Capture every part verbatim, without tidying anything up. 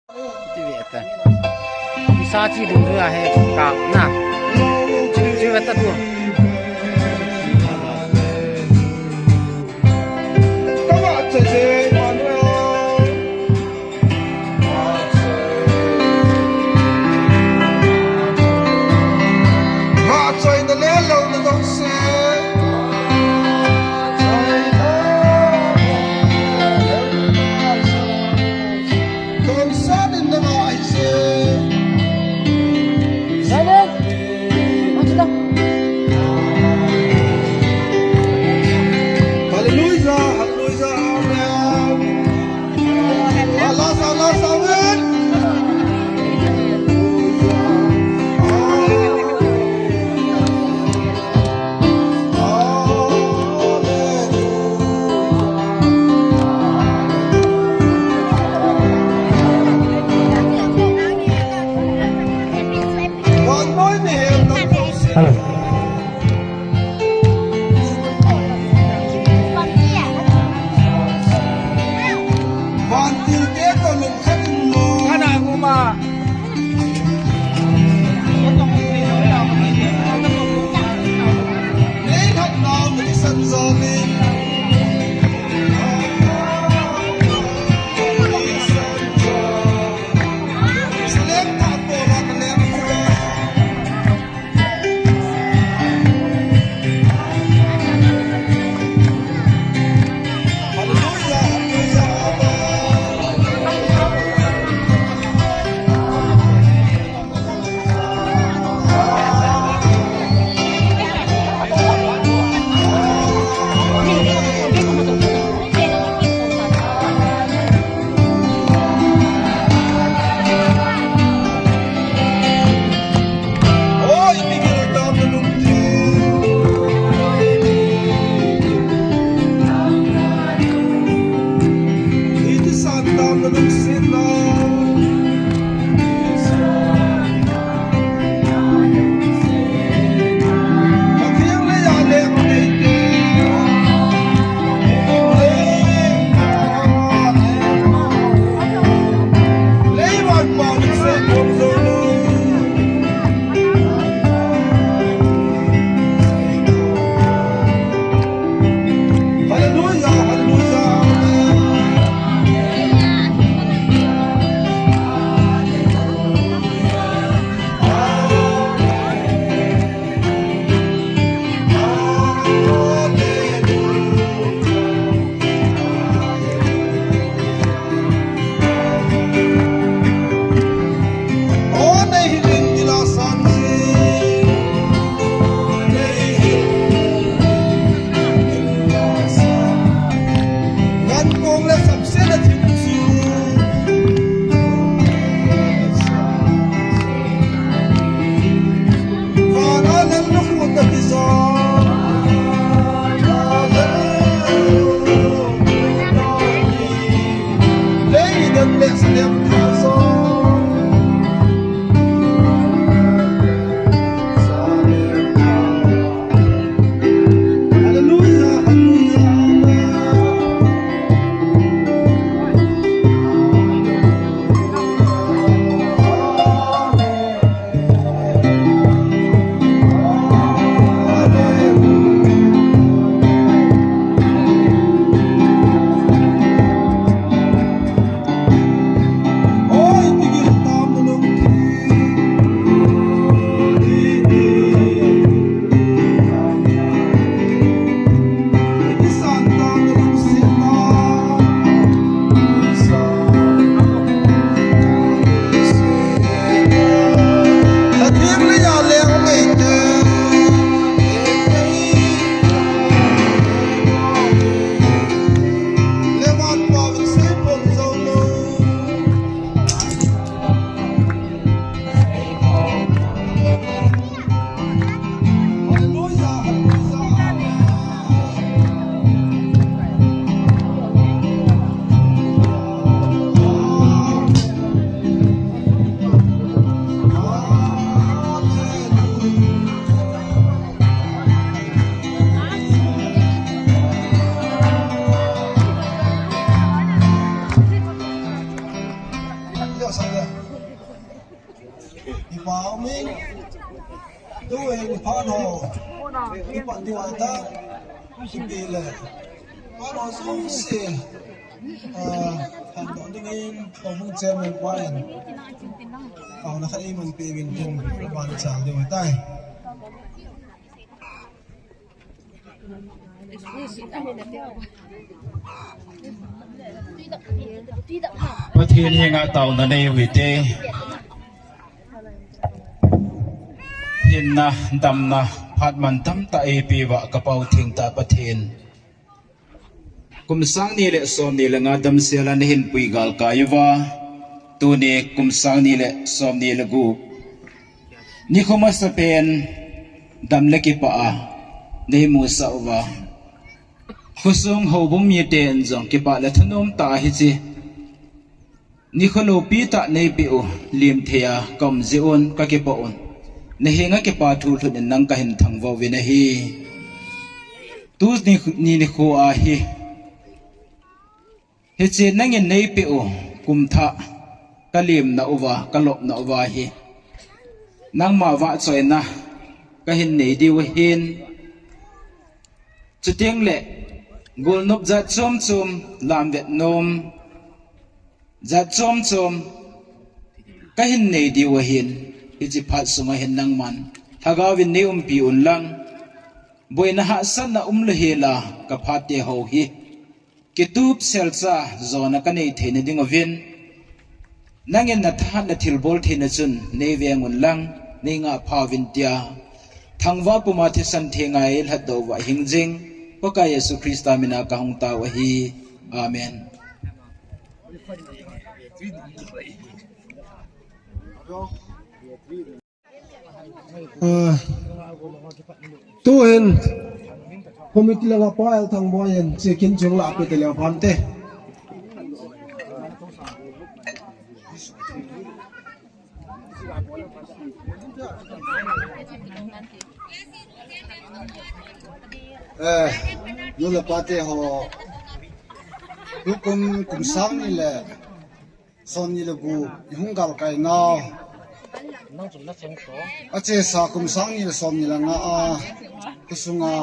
Ti ve ta. Isa chi ding ding a he ka na. Chi ve ta tu. Hallelujah, hallelujah, amen. Alas, alas, amen. Hello. Ipa umin, tu in phat ho, ipa diu ata, ipi le, phat ho sung si, ah, han to ding in, to hung chairman pa in, au na khat iman pe min tin, pa ni chang diu tai. Pathen henga taona nei uvin te. Hinna, damna, phat mantam tah eipeuva ka Pau thengtah Pathen. Kum sang ni le som ni le nga damsel a nei hin pui galkai uva. Tuni kum sang ni le som ni le gup. Nikho masapen dam le kipah a nei musah uva. Khosung houbung miten jong kipah le thanom tah a hiche nikho loupi tah neipeh u lim thei a ka um jeh un ka kipah un. Na henga kipa thu lhut in nang ka hin thangvah uvin ahi. Tuni nikho a hi. Hiche nangin neipeh u kum thah ka limna uva, ka lopna uva hi. Nangma vahchoina ka hin nei diu ahin. Chuteng le, golnop jat chom chom, lamvet nom jat chom chom, ka hin nei diu ahin. Hiche phat sunga hin nangman, Lhagaovin nei umpi un lang. Boina hahsatna umlou hela, ka phate ho hi. Kitup selcha jona ka nei theina ding uvin. Nangin na thahatna thilbol theina chun nei veng un lang, nei ngah pha uvin tia. Thangvah puma thisan theng a eilhatdoh uva hing jing, Pakai Jesu Christa mina ka hung tao ahi. Amen. Ah, tuhin committee langa pa L Thangboi in chikin chung la pe te leu phante. Eh, nu le pa te ho, tukum kum sang ni le som ni le gup, i hung galkai nau. Achesa kum sang ni le som ni le nga a, khosunga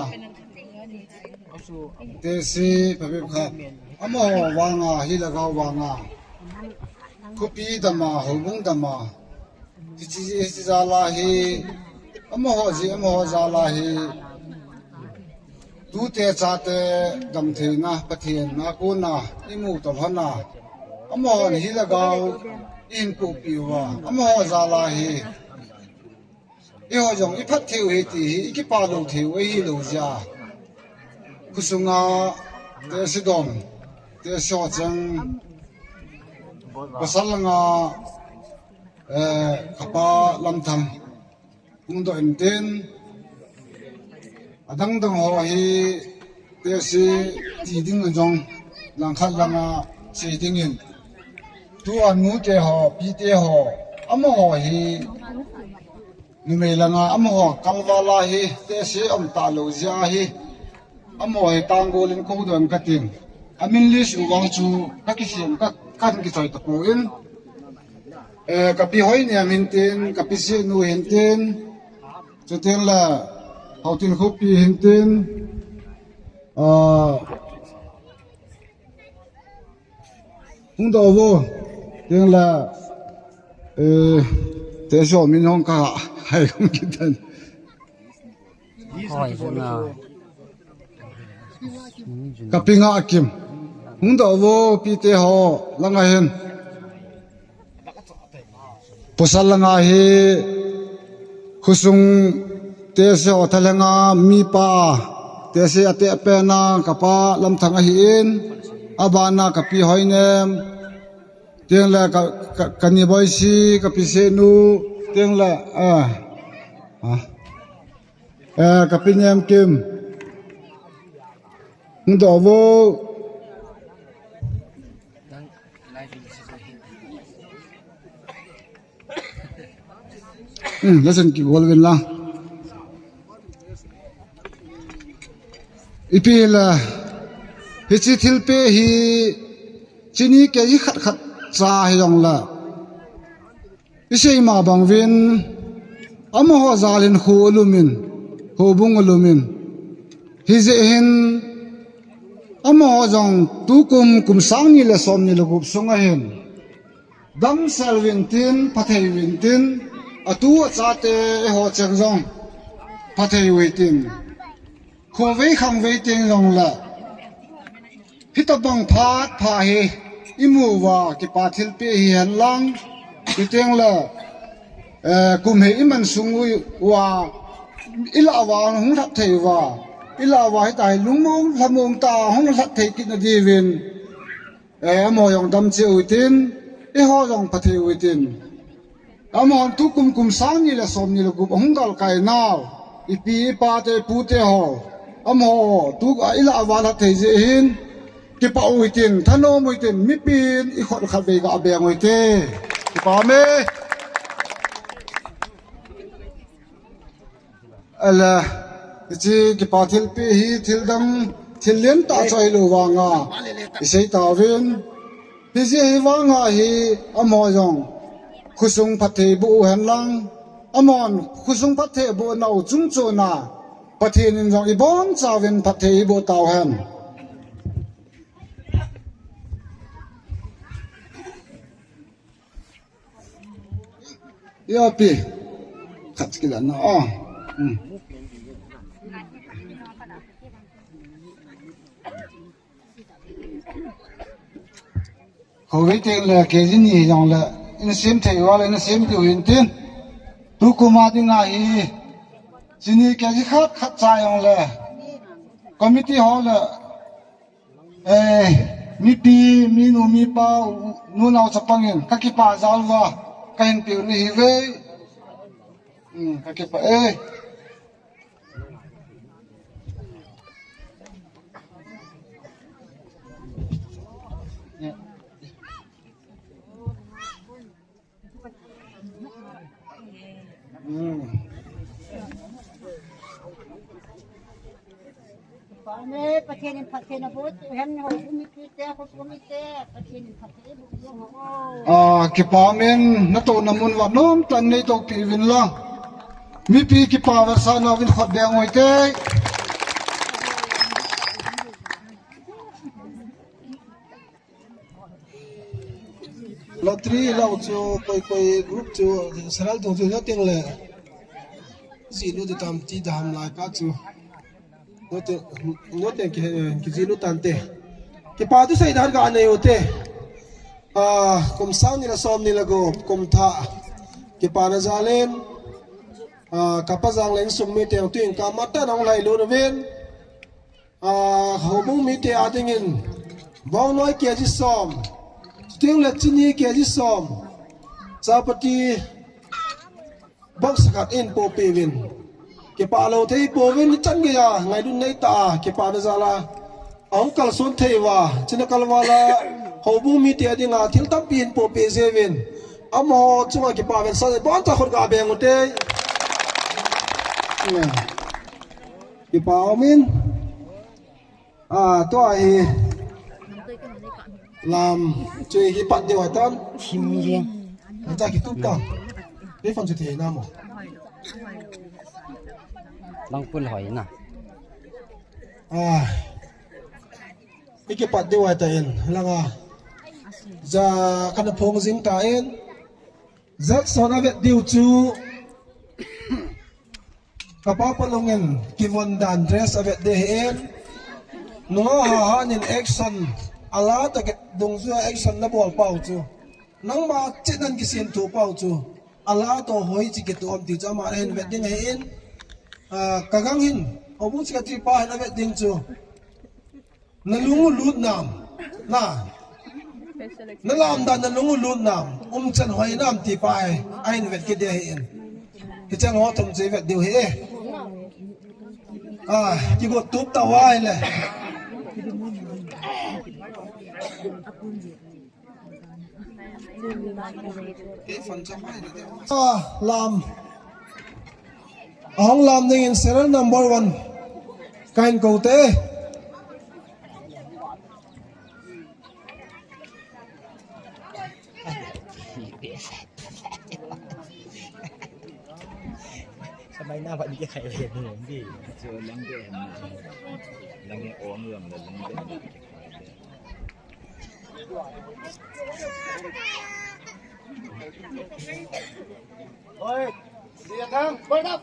tesi phabep khat. Amaho vanga, hi Lhagao vanga. Khopi dama, houbung dama. Hiche, hiche jal a hi, amaho ji, amaho jal a hi. Tute chate damtheina, Pathen a kona, imu tolhona. Amahon hi Lhagao, ihin pupi uva. Amaho jal a hi. Eiho jong iphat thei u ahi ti hi, ikipa lou thei u ahilou jeh a. Khosunga, tesi dom, tesi ho cheng, pasal langa, eh, kapa Lamthang. Hung doh intin, adang dang ho hi tesi ti ding jong langkhat langa sei dingin. Tua nute ho, pite ho, amaho hi numei langa, amaho kalval a hi tesi um talou jeh a hi. Amaho hi tanggol in kodoh kating. Amin list u vang chu kakisem ka, kahin kichoi tapon. Eh, kapi Hoinem hintin, kapi Senu hintin, chuteng le Haotin Khopi hintin, ah, hung doh vo, teng le, eh, tesi ho min hung kahai hung kitan. Hoi, hoi na. Kapi Ngahkim. Hung doh vo pite ho langa hin. Pasal langa hi khosung tesi ho thalhenga mipa tesi atehpena kapa Lamthang ahin. Abana kapi Hoinem. Teng le ka, ka, kani Boisi, kapi Senu, teng le, ah, ah. Eh, kapi Nemkim. Hung doh vo. Hmm, lesson kibol uvin lang. Ipi le, hiche thilpeh hi, chini kei khat khat cha hijong le. Isei ma bang uvin, amaho jal in kho alumin, houbung alumin. Hijeh hin, amaho jong tukum kum sang ni le som ni le gup sung ahin. Damsel uvin tin, phatthei uvin tin, atu achate eiho cheng jong phatthei uve tin. Khovei khangvei teng jongle, hitabang phat pha hi imu uva, kipa thilpeh hihen lang, hiteng le, eh, kum hi iman sung uva, ilah uva hung lhat thei uva, ilah uva hitia hi lungmong lhamong tah a hung lhat thei kit na diuvin, eh, amaho jong dam cheh utin, eiho jong phatthei utin. Amahon tukum kum sang ni le som ni le gup ahung galkai nau, ipi ipa te pu te ho, amaho tu a ilah uva lhat thei jeh hin, kipah utin, thanom utin, mipin ikhut khatvei ga beng ute. Kipah ume. Ahile, hiche kipa thilpeh hi thil dang, thil lentah chu ahilou vanga, isei tauvin. Hijeh hi vanga hi amaho jong khosung phatthei boh uhen lang, amahon khosung phatthei boh nau chung chona Pathen in jong ibonchauvin phatthei eiboh tauhen. Io pi. Khat kila na. Oh. Hmm. Khovei teng le K G ni jongle, ina sem thei uva le ina sem diu hintin. Tukum a dinga hi, chini K G khat khat cha jongle, committee ho le, eh, mipi, minu, mipa, u-, u-, nunao chapang in, kakipah jal uva, kahin peh u nahiuve. Hmm, kakipah e. Hmm. Pathen in phatthei naboh uhen, houbung mipite, houbung mite, Pathen in phatthei eiboh uhen. Ah, kipah umin, natohna mun uva nomtah in neitohpeh uvin lang. Mipi kipa vetsahna uvin khut beng ute. Lottery lau chu, koi koi group chu, serial thum chu, noteng le. Jih lut tam ti dam lai pa chu. Noteng, noteng ki, kijih lut tante. Kipa thusei dan kanei ute. Ah, kum sang ni le som ni le gup, kum thah. Kipana jal in. Ah, kapa jang le insung mite tuin kamatah in ahung lhailut uvin. Ah, houbung mite a dingin, bongnoi K G som, chuteng le chini K G som, chapati box khat eihin pohpeh uvin. Kipah lou thei pouvin, ichan geiya, ngailut neitah a, kipana jal a, ahung kalson thei uva, chuna kal val a, houbung mite a dinga, thil tampi eihin pohpeh jeh uvin. Amaho chunga kipa vetsahna, boncha khut ga beng ute. Kipah umin. Ah, tua hi. Lam, chu hi pat diu ahitan. Sim jeng. Acha kitup ta. Refund chu thei na mo. Bang pun hoi na. Ah. Ikipat diu ahitan. Langa. Ja kana phong jing tan. Jackson avet diu chu. Kapa Palung in kivon dan dress avet ding ahin. Nunga ha ha nin action ala ta ke dungjuia action nabol pau chu. Nangma chet nan kisem tu pau chu. Ala to hoi chi kitu am ti chu ama hin vet ding ahin. Ah, kagang hin. Houbung chi kati pa hin avet ding chu. Nalung u lut nam. Na. Nalam dan nalung u lut nam. Umchan hoi nam ti pa e. Ahin vet kit ding ahin. Hichan ho thum chu ivet diu ahi e. Ah, kigot tup tauva ahile. Ah, lam. Ahung lam dingin serial number one. Kahin kou te. Samai na wan ke khai le ni di. Chu lang de hem. Lang e ong lang le lang de. Oi, dia thang, stand up.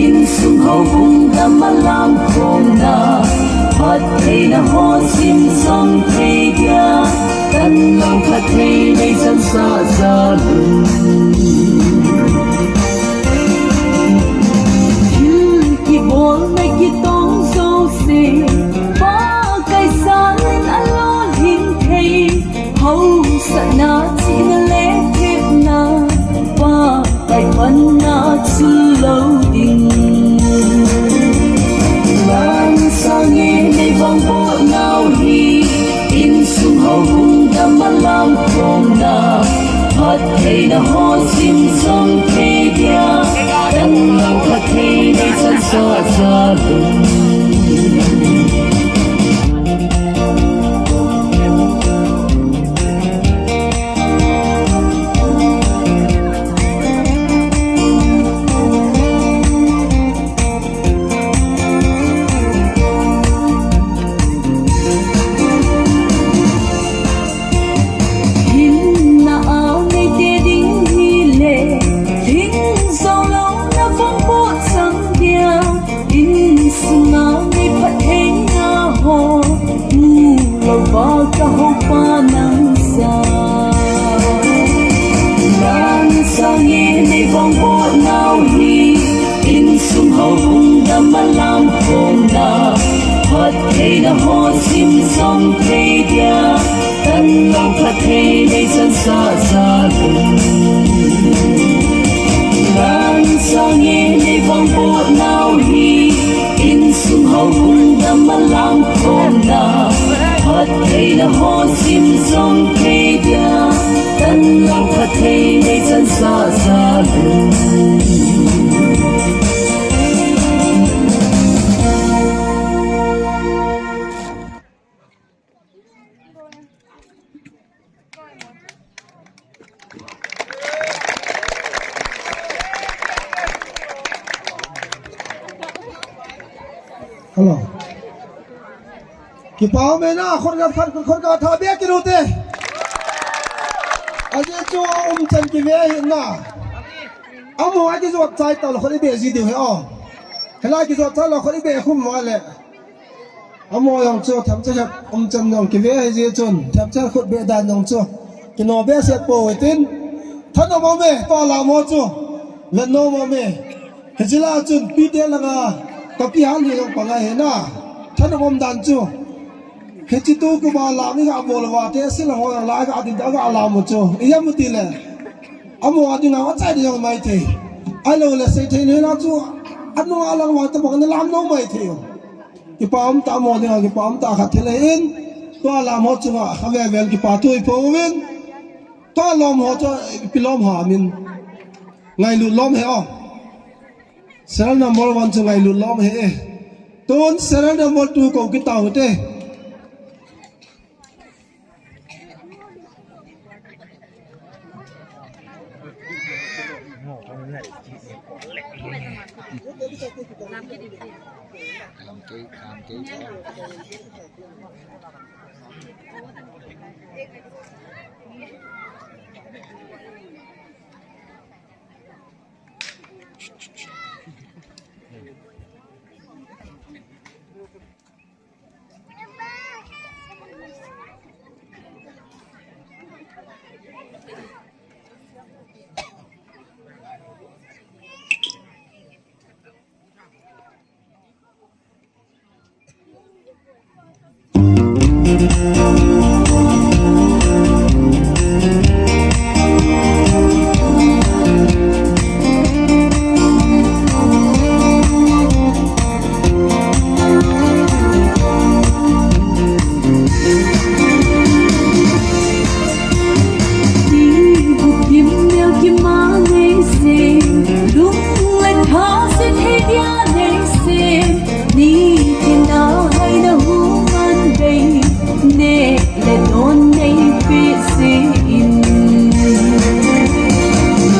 Insung houbung dam a lamkhomna, phattheina ho sim jong thei dia, tanlou phatthei nei chan sa jalun. Thil kibolna kitong jouse, Pakai jalin alolhing thei, hausatna chihna le thepna, Pakai panna chul lou ding. Lang sangin eivangboh nau hi, insung houbung dam a lamkhomna, phattheina ho sim jong thei dia, tanlou phatthei nei chan sa jalun. Hinna a neite ding hile, hing jou louna vangboh chang dia, insunga mi phattheina ho, mu louva ka houpa nang sa. Lang sangin eivangboh nau hi, insung houbung dam a lamkhomna, phattheina ho sim jong thei dia, tanlou phatthei nei chan sa jalun. Lang sangin eivangboh nau hi, insung houbung dam a lamkhomna, phattheina ho sim jong thei dia, tanlou phatthei nei chan sa jalun. Hello. Kipa ume na, khut ga, khut, khut ga tha be kit ute. Ajeh chu umchan kive ahi na. Amaho a kijot chai talou khut ibe ji diu ahi o. Hilai kijot chai lou khut ibe khum uva le. Amaho jong chu themcha khat umchan jong kive ahi jeh chun, themcha khut be dan jong chu kino behseh pou hitin. Thanom ume, tua lam ho chu. Ven nom ume. Hiche lah a chun, pite langa, kapi hal hi jong pang ahi na. Thanom um dan chu. Hiche tu kuma lam iga bol uva, tehse lang ho jong la iga din, iga lam u chu. Ijeh inem itile, amaho a dinga achai ding jong maithei. Ahilou le seithei nai lang chu, anunga lang uva tabang na lam nom maithei u. Kipa um tah, amaho dinga kipa um tah khat thil ahin. Tua lam ho chunga, kave vel kipa thu iphong uvin. Tua lom ho chu, ipi lom ham in. Ngailut lom ahi o. Serial number one chu ngailut lom ahi. Tun serial number two kou kit tau hite.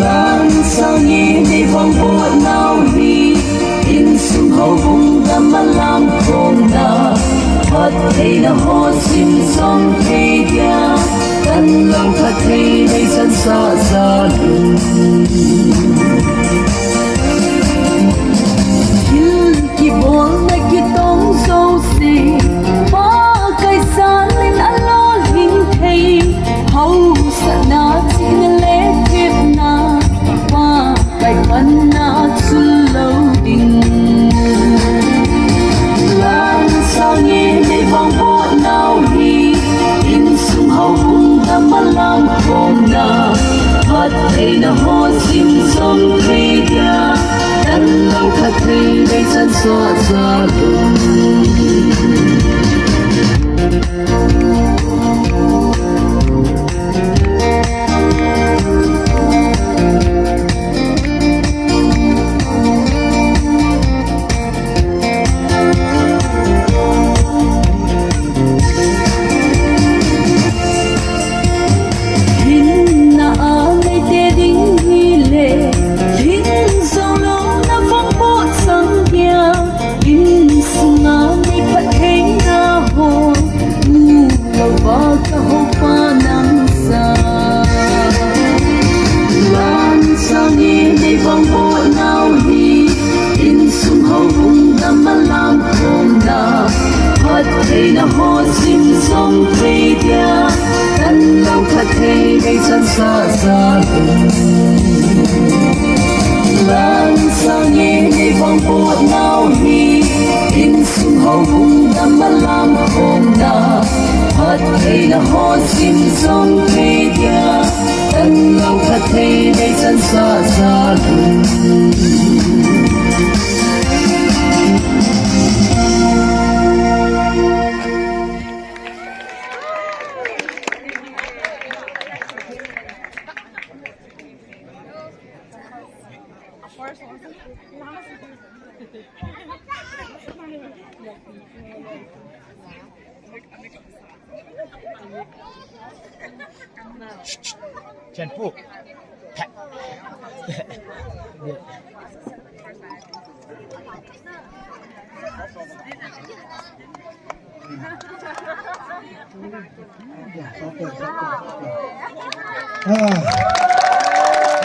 Langsang in ei vangboh nau hi, insung houbung gam a lam khomna, phattheina ho sim jom thei dia, kan lou phatthei nei san sa sa lun. Thil kibolna kitong jouse, Pakai san in alolhing thei, hausatna chihna le thepna, Pakai panna chul lou ding. Langsang in ei vangboh nau hi, insung houbung gam a lam khomna, phattheina ho sim jom thei dia, kan lou phatthei nei san sa sa lun. Hinna a nei te ding hile, hin jong louna vangboh chang dia, insunga nei phattheina ho, nu lou pa ka houpa nang sa. Langsang in ei vangboh nau hi, insung houbung gam a lam khomna, phattheina ho sim jom thei dia, kan lou phatthei nei san sa sa lun. Langsang in ei vangboh nau hi, insung houbung gam a lam khomna, phattheina ho sim jom thei dia, kan lou phatthei nei san sa sa lun. Chen pu. Ah,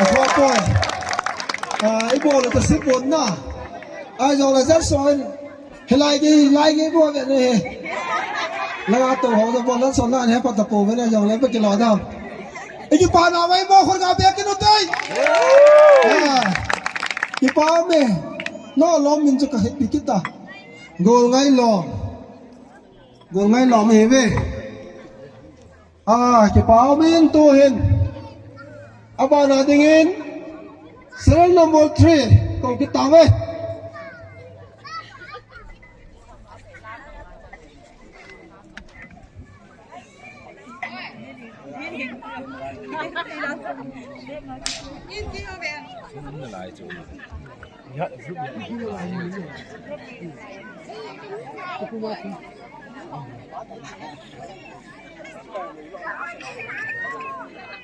a kho poi. Ah, i bol ta sip bon na. Ai jong la jar so. He lai gei, lai gei bo ve ne he. Langa to ho da bo la so na he pa ta po ve ne jong le pa kilo da. I kipa na vai mo khor ga be kinu tai. Ah, kipa me. No lom min chu ka het pi kita. Gol ngai lom. Gol ngai lom he ve. Ah, kipa um in tu hin. Abana dingin serial number three. Kong kita ve.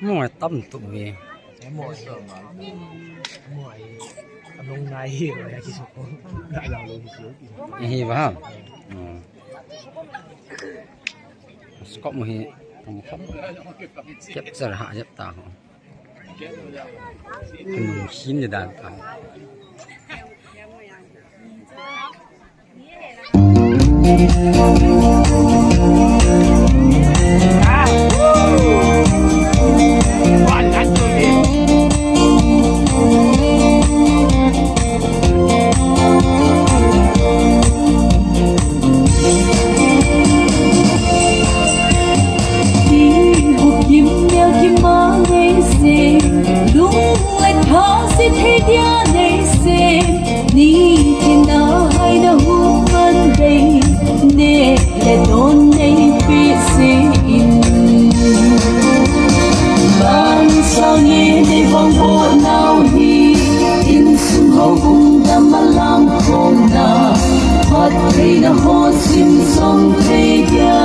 Mo tam tu ve. Mo ai, mo ai, anung nai hi, ya ki sukong. Alang lo hi sukong. Hi ba? Hmm. Scope mo hi, mo kap. Capture ha jep ta ho. Kinung hin je dan ta. Ki hukim ya ki ma nei se, lung le tha se thei dia nei se, ni ki na hai na hu man bei, ne le don nei pe se in. Ban sang e nei vang bo nau hi, in sung ho bung dam a lang khom na, phat thei na ho sim song thei dia.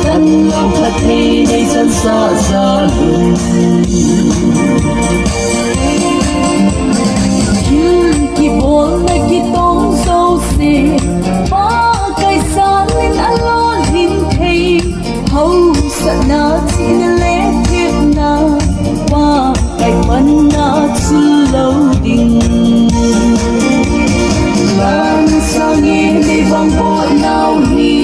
Kan lo phat thei nei chan sa sa lung. Thil kibol na kitong jouse, pa kai san in a lolhin thei. Hausatna, chihna le thepna, pa kai panna chu lo ding. Ban sang e nei vang bo nau hi,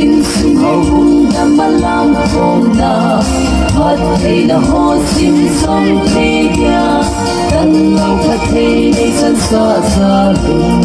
in sung ho bung dam a lang khom na, phat thei na ho sim song thei dia. Kan lo phat thei nei chan sa sa lung.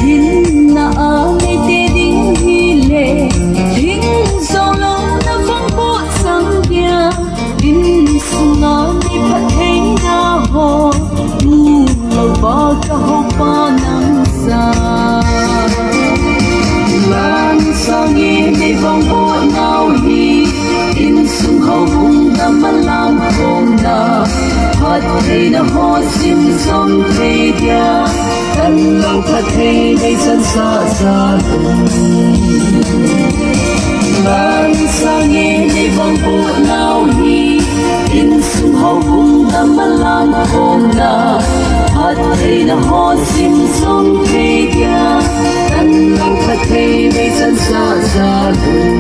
Hinna a nei te ding hi le, hing zo lo na vang bo sang dia. In sunga nei phat thei na ho, mu lo ba ka ho pa nang sa. Ban sang e nei vang bo nau hi, in sung ho bung dam a lang khom na, phat thei na ho sim song thei dia. Kan lo phat thei nei chan sa sa lung. Ban sang e nei vang bo nau hi, in sung ho bung dam a lang khom na, phat thei na ho sim song thei dia. Kan lo phat thei nei chan sa sa lung.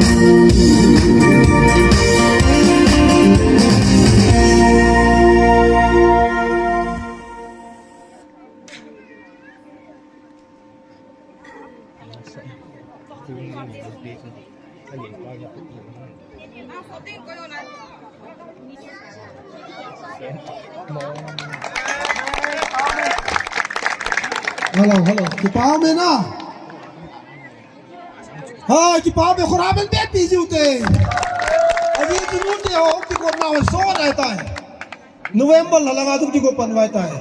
Hello, hello. Kipa ume na. Ha, kipa ume, khut a beh beh pi jiu te. Ajeh chu nute ho kigotna ho so nai tai. November la langa tum kigo pan vai tai.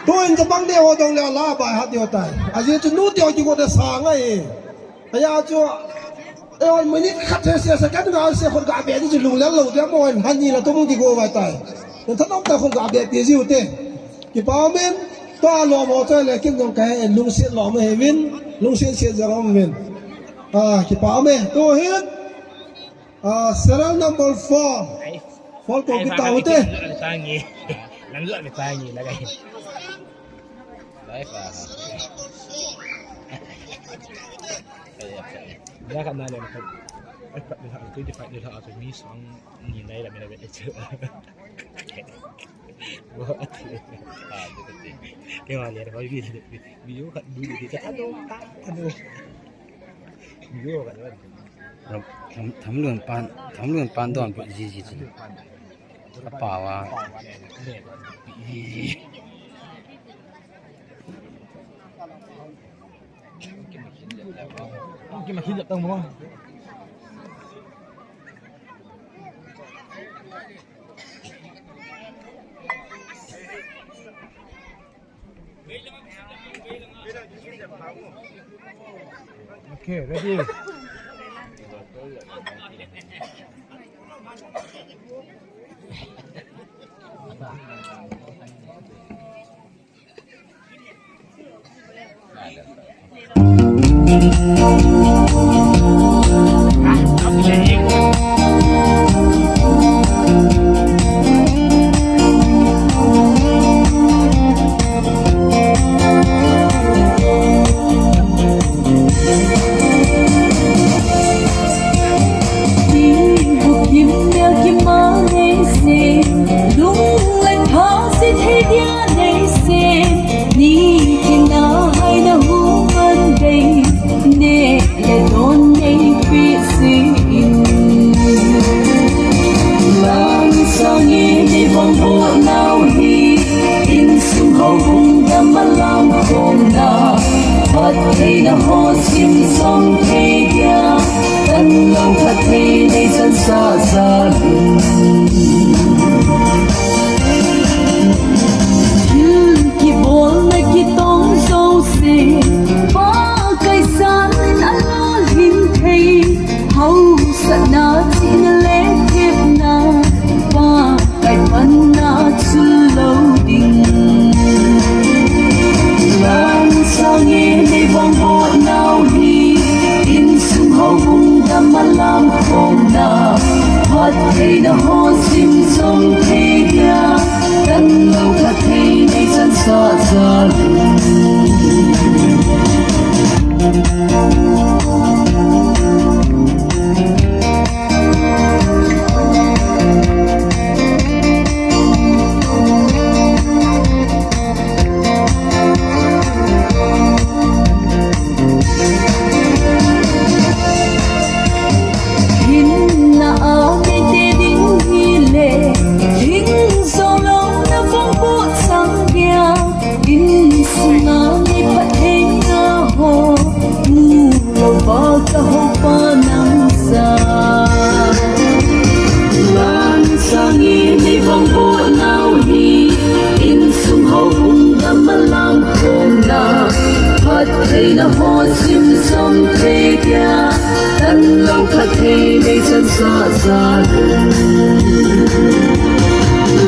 Tuin tabang de ho dong le la bai hat de ho tai. Ajeh chu nute ho kigo de sa ngai. Aya chu, eh, minute khat se se second ga se khut ga be chu lung le lo de mo han ni la tum kigo vai tai. Thanom ta khut ga be pi jiu te. Kipa ume. Tua lom ho choi le kin jong kahe, lungset lom he vin, lungset set jong um vin. Ah, kipa ume, tu hin. Ah, serial number four. Ai. Four ko ai, kita ba, ute. Nang lo tangi. Nang lo tangi lagai. Bye, pa. Ya ka na le. Ai, pa, ni ha, twenty-five ni ha, mi sang ni nai la mi la be. Kei vang le, koi video, video khat du di ka, ano, ano. Video khat du. Tham, tham, thamlun pan, thamlun pan don pu ji ji ji. Apa wa. Ki ma hin jap tang mo. Okay, ready. Insung houbung dam a lam khom na, phattheina ho sim song thei dia, tan lo phatthei nei chan sa sa lum. Thil kibolna kitong jouse, Pakai san in a lolhin thei, hausatna chihna le thepna, Pakai panna chul lo ding. Lang sangin nei vangboh nau hi, insung houbung dam a lam khom na, phattheina ho sim song thei dia, tan lo phatthei nei chan sa sa lum. Hinna a mite ding hile, hing zo louna vangboh chang dia, insunga mi phattheina ho, mu lou va ka houpa nang sa. Lang sangin nei vangboh nau hi, insung houbung dam a lam khom na, phattheina ho sim song thei dia, tan lo phatthei nei chan sa sa lum.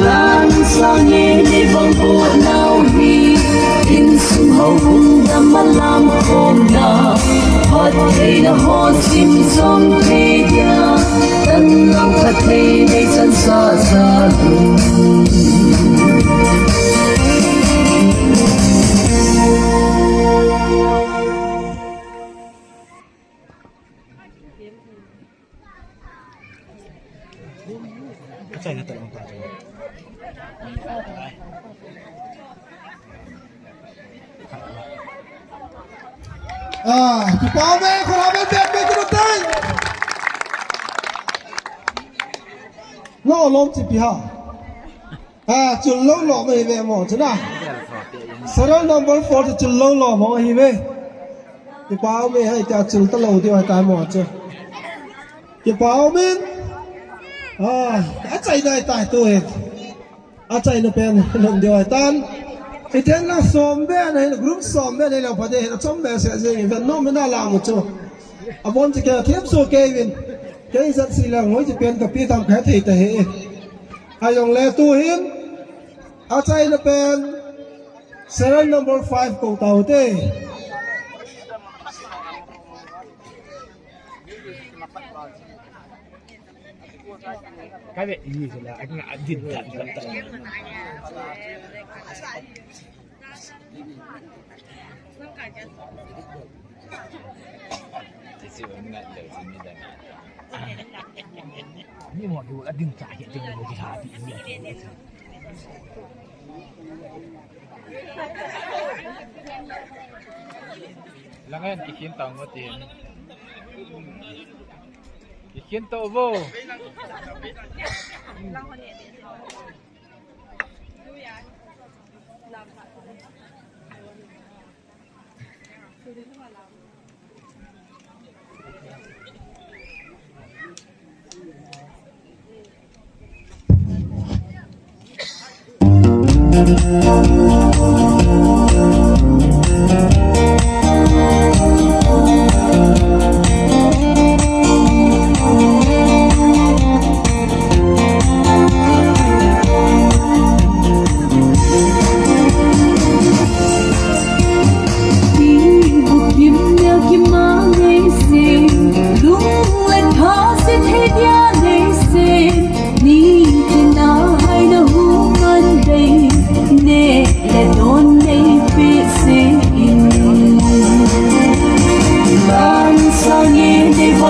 Lang sangin nei vangboh nau hi, insung houbung dam a lam khom na, phattheina ho sim song thei dia, tan lo phatthei nei chan sa sa lum. Ah, kipa ume, khut a beng beng beng kit u te. Lo lom chi pi ha. Ah, chul lou lom ahi ve mo, chu na. Serial number four chu chul lou lom ahi ve. Kipa ume, hai ta chul ta lou diu ahi ta mo chu. Kipa umin. Ah, achaina ahi ta tu hi. Achaina pen lhun diu ahi tan. Iten lang som be na hin, group som be na hin, lang pha de hin, achom be se jing, ven nom na lang u chu. Abon chu kei them so kei vin. Kei sat si lang hoi chu pen ka pi tam ka thei ta hi. Ajongle tu hin. Achaina pen serial number five kou tau te. Ka ve ni se la, a nga din ta ta ta. Ni mo du a din ta ke tin mo ki ha ti ni. Lang en, kikhin tau ngo tin. Kikhin tau vo.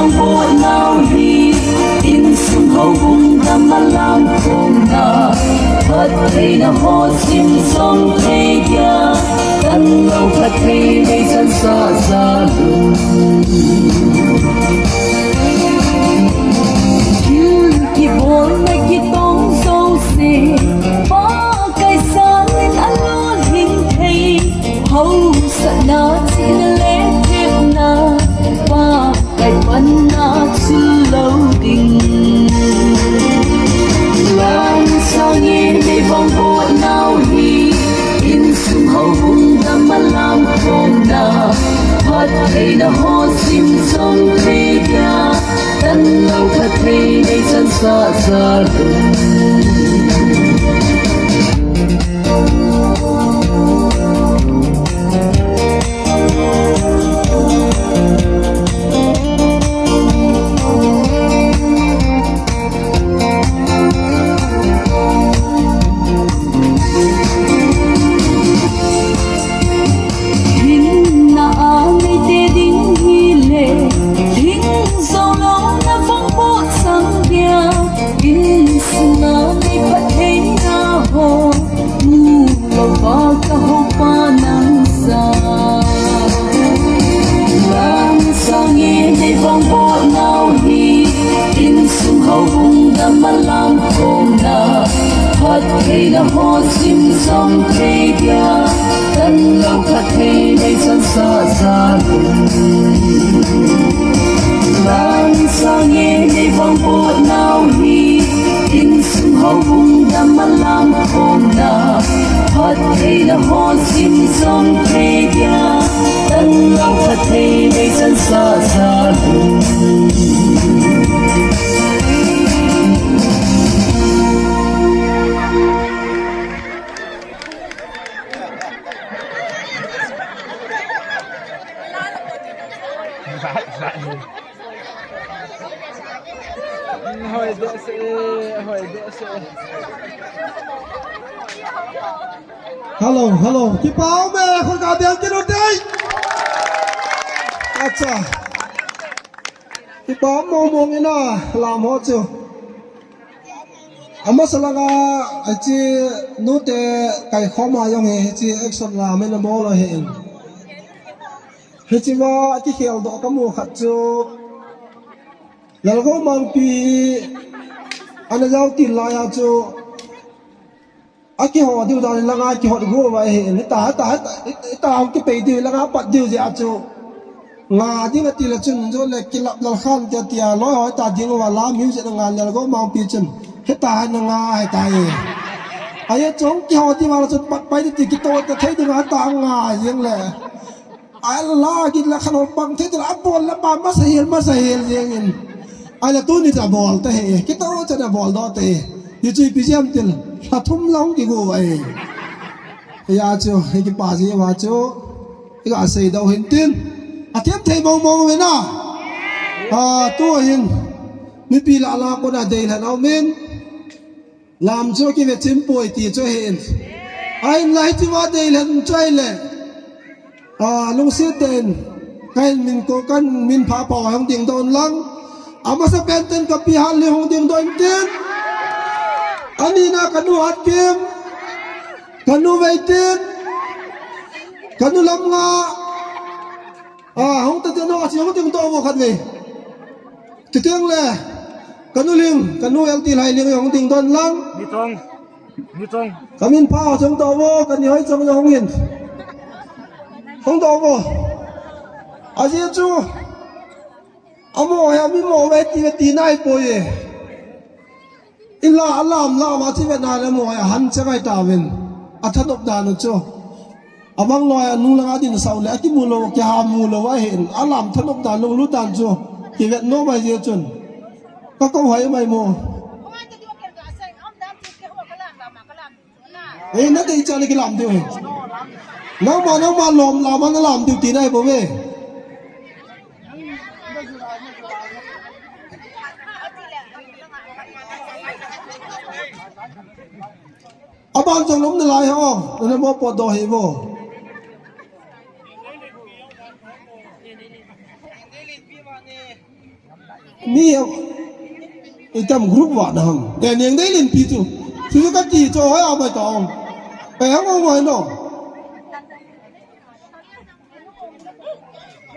Pawt nau hi, insung houbung dam a lam khawmna, phattheina haw sim zawng thei dia, tan lo phatthei nei chan sa za lum. Thil kibawlna kitawng zosia, Pa Kaisal in a lawlhing thei, hausatna, chihna le thepna, Pa Kai panna chu lo ding. Langsang in nei vang bawt nau hi, insung houbung dam a lam khawmna, phattheina haw sim zawng thei dia, tan lo phatthei nei chan sa za lum. Hinna a neite ding hi le, hing zo lo na vang bawt sang dia, insung a nei phattheina haw, mu lo pa ka hopa nang sa. Langsang in nei vang bawt nau hi, insung houbung dam a lam khawmna, phattheina haw sim zawng thei dia, tan lo phatthei nei chan sa za lum. Langsang in nei vang bawt nau hi, insung houbung dam a lam khawmna, phattheina haw sim zawng thei dia, tan lo phatthei nei chan sa za lum. Hoi deh se, hoi deh se. Hello, hello. Kipa um e, khut ga beng kit u te. Acha. Kipa um mong mong in a, lam ho chu. Amasa langa, hiche nute kaikhom a jong hi, hiche action lam in abol u ahin. Hiche va kikhel doh kamu khat chu, Lalgou Mangpi ana jao til lai a chu, akiho diu dan in langa kihot go uva ahin, hita, hita, hita, hita hung kipei diu langa pat diu jeh a chu, nga ding ati le chun, jo le kilap lal khan tia tia loi hoi ta ding uva la music na nga Lalgou Mangpi chun, hita na nga hita e. Ahi chu hung kiho diu va la chun pat pai ti kito ta thei ding a ta nga jeng le. Ala git la khan hol pang thei tila, abol la pa masa hel, masa hel jeng in. Ala tuni ta bol ta he, kito cha na bol doh ta he. Hichu ipi jeh ham tile, lha thum lang kigo e. Hia chu, hi kipa ji va chu, iga sei doh hin tin. Athem thei mong mong uve na. A, tu hin. Mipi lah lah kona deilhen aumin. Lam chu kive chim poi ti chu ahin. Ahinla hiche va deilhen chu ahile, a, lungset tah in kahin min ko, kahin min pha pau hung ding doh in lang. Amasa pen ten kapi Hanlhing hung ding doh in tin. Anina kanu Hatkim, kanu Veitin, kanu Lamnga. A, hung ta te no, achi hung ding doh vo khat vei. Chuteng le, kanu Ling, kanu L T Lhaileng hung ding doh in lang. Ni tong, ni tong. Kamin pha chong doh vo, kani hoi chong hung in. Hung doh vo. Ajeh chu, amo hi, ami mo ve ti ve ti nai poi e. Ila alam lam a chi ve na le mo a han che ngai ta vin. Athanop dan u chu. Abang loi a nung langa din sau le akimu lou, kiha mu lou ahin. Alam thanop dan lunglut dan chu. Kivet nom ahi jeh chun. Ka kou hai mai mo. Ei, na dei cha le kilam diu hi. Nangma, nangma lom lam a na lam diu ti nai bou ve. Aban jong lom na lai ho, na mo po do hi vo. Mi itam group va na hang. Daniel dei len pi chu. Chu chu ka ti chu hoi a mai ta ong. Pe hang ong mai no.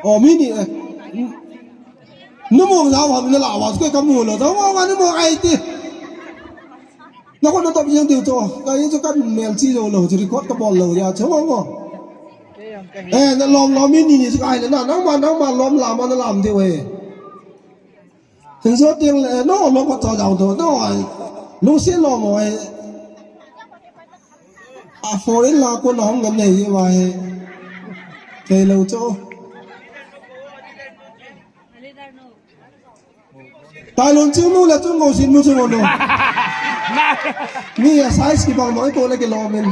O mi ni eh. Nu mo za wa na la wa chu ka mu lo. Za wa wa nu mo ai ti. Na ko na top yang tiu chu. Ka yi chu ka mel chi lo lo chu record ka bol lo ya chu wa wa. Eh, na lom lom mi ni ni chu ai na, nangma, nangma lom lam, na lam deu he. Hin so tiang le, no, lom ko cha jao to, no, ai. Lungset lom mo he. A foreign la ko na hong ngam nei ye wa he. Kei lo cho. Tailon chu nu le chu ngau sin nu chu ngau nu. Mi a size kibang bang ko le kilom in.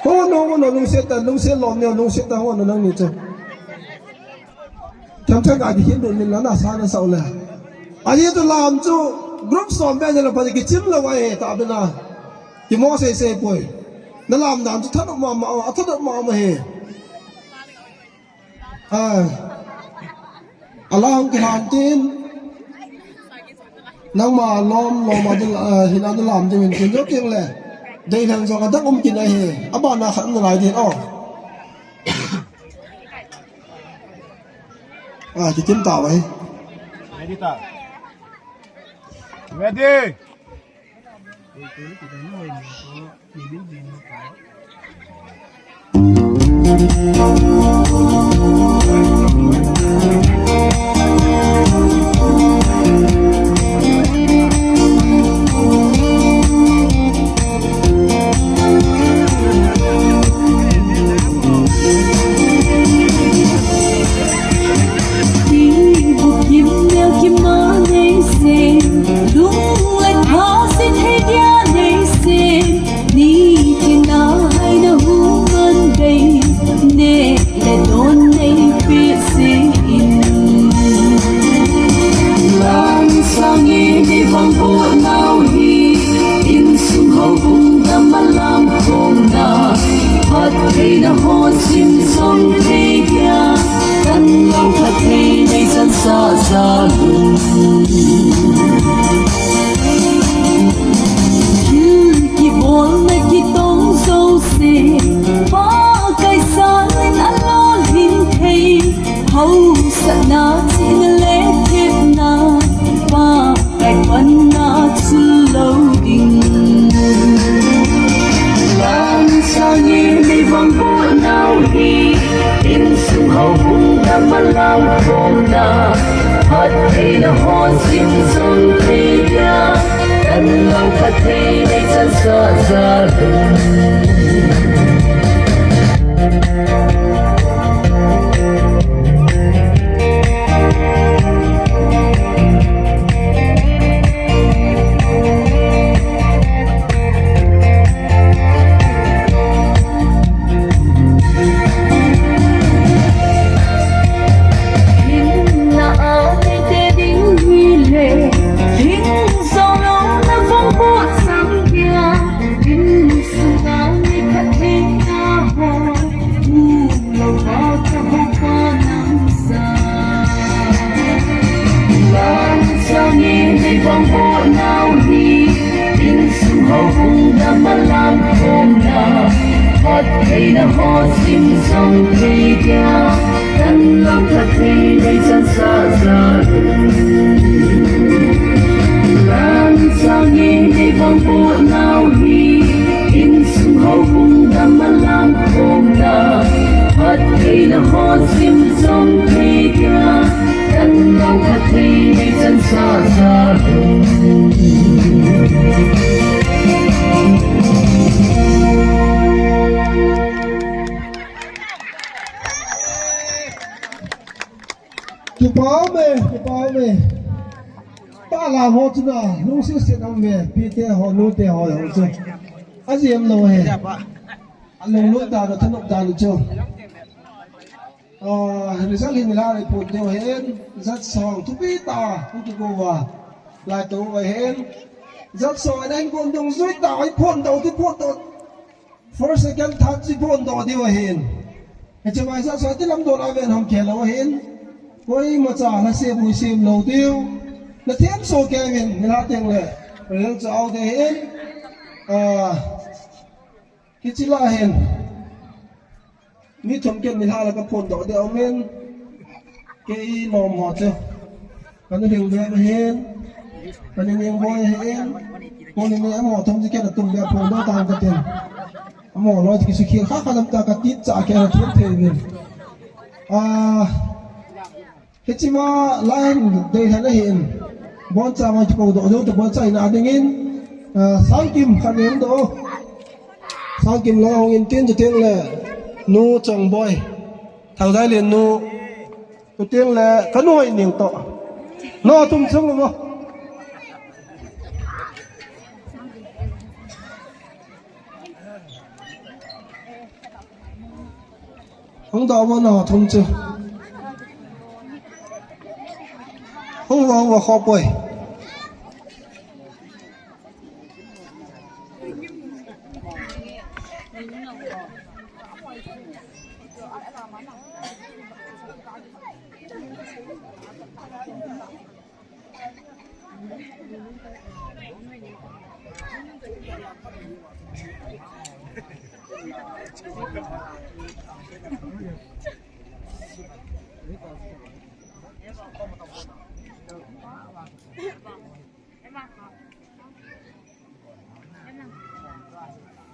Ho no, ho no, lungset ta, lungset lom ne, lungset ta ho no nang ni chu. Tham tham ka di hin dun min la na sa na sau le. Ani tu lam chu group som be ne la pa kichim lo wa he ta be na. Kimo sei sei poi. Na lam dan chu thanop ma ma, a thanop ma ma he. Ah. Alang kihan tin. Nangma lom, lom a dil, ah, hina na lam ding hin tin jo ting le. Dei lang jo ka dak um kin a he. Aba na khat na lai din, oh. Ah, kitim ta wai. Ready ta. Ready. Insung houbung dam a lamkhomna, phattheina ho simsong thei dia, tanglou phatthei nei chan sa sa lung. Thil kibolna kitong jouse, Pakai san in alolhin thei, hausatna chihna le thepna, Pa Kai panna chun lou ding. Lam sangin mi vangboh nau hi, insung houbung dam a lamkhomna, phattheina ho simsong thei dia, tanglou phatthei nei chan sa sa lung. Insung houbung dam a lamkhomna, phattheina ho simsong thei dia, tanglou phatthei nei chan sa sa lung. Lam sangin mi vangboh nau hi, insung houbung dam a lamkhomna, phattheina ho simsong thei dia, tanglou phatthei nei chan sa sa lung. Kipa ume, kipa ume. Tah la ho chu na, lungset set ume, pite ho, nute ho, ho chu. Ajem lou he. Alung lut dan, athanop dan chu. Ah, result hin la report deu hen, jat song thupi ta, hung kigo uva. Lai to uva hen. Jat song ana hin kon dong jui ta, ai phondoh, ti phondoh. First, second, third, ti phondoh deu hen. Hiche mai sa sa ti lam dol a ven ham khe lou ahin. Koima cha na sem ui sem lou diu. Na them so kei vin, ni la teng le. Rel cha au de hin. Ah, hiche la hin. Mi thum ken ni la la ka phondoh de aum in. Kei nom ho chu. Ka nu Lhingdem ahin, ka nu Ningboi ahin, ka nu ni amo thum ji ken atum bia phondoh tang ka tin. Amo loi ti kisu khel kha kha lam ta ka tit cha ke na thum thei vin. Ah, hiche ma la hin dei han ahin. Boncha ma kiphondoh doh ta boncha ina dingin. Ah, Sangkim kha nem doh. Sangkim la hung in tin chu tin le. Nu Chongboi. Thaudai le nu. Chuteng le ka nu Hoining toh. Nao thum chung mo. Hung doh mo nao thum chu. Hung vo, hung vo kho poi.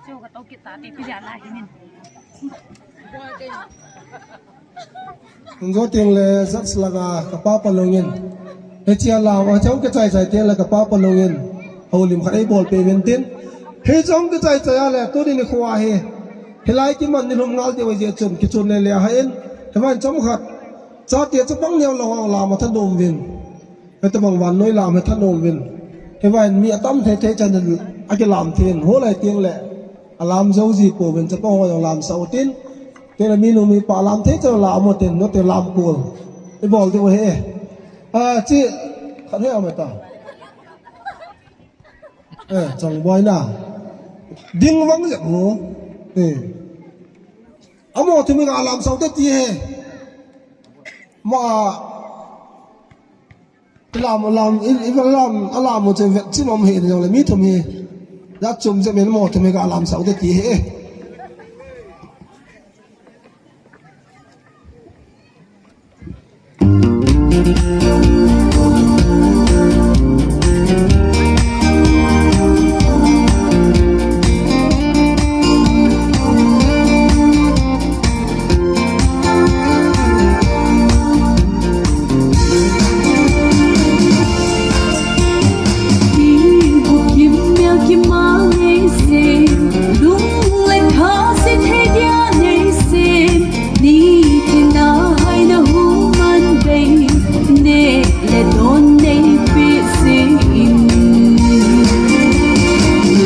Chu ka to kit ta ti pi ja la hi nin. Hung go teng le judge laga ka pa Palung in. Hiche a lam a chong kichai chai teng le ka pa Palung in. Houlim khat ei bol pe vin tin. Hiche hung kichai chai a le tuni nikho a hi. Hilai kiman ni lhum ngal deu jeh chun kichun le le a ha in. Himan chomkhat. Chate chapang neo lou a lam a thanom vin. Hitabang vannoi lam hi thanom vin. Hiva hin mi atam thei thei chan in akilam thei in. Holai teng le alam jou ji pouvin chapang ho jong lam sah utin. Teng le minu mipa lam thei chan lam utin, note lam kul. Ibol diu ahi. A, chi, khat he a mai ta. Eh, Chongboi na. Ding vang jep ho. Eh. Amo thum hi ga lam sah u te ti he. Ma. Alam, alam, i, i, alam, alam mo che vet chim om he ni jong le mi thum hi. Ja chum je men mo thum hi ga lam sah u te ti he.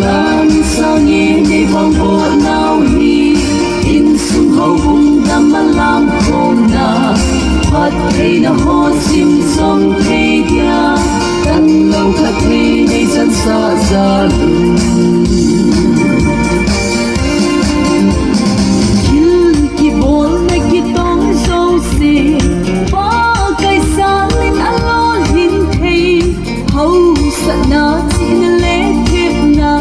Lam sange nei vang bol nau hi, insung houbung dam a lam khom na, phattheina ho sim jom thei dia, tan lou kha thei nei chan sa ja lun. Thil kibol na kitong jouse, Pakai sangin alolhin thei. Hausatna chihna le thepna,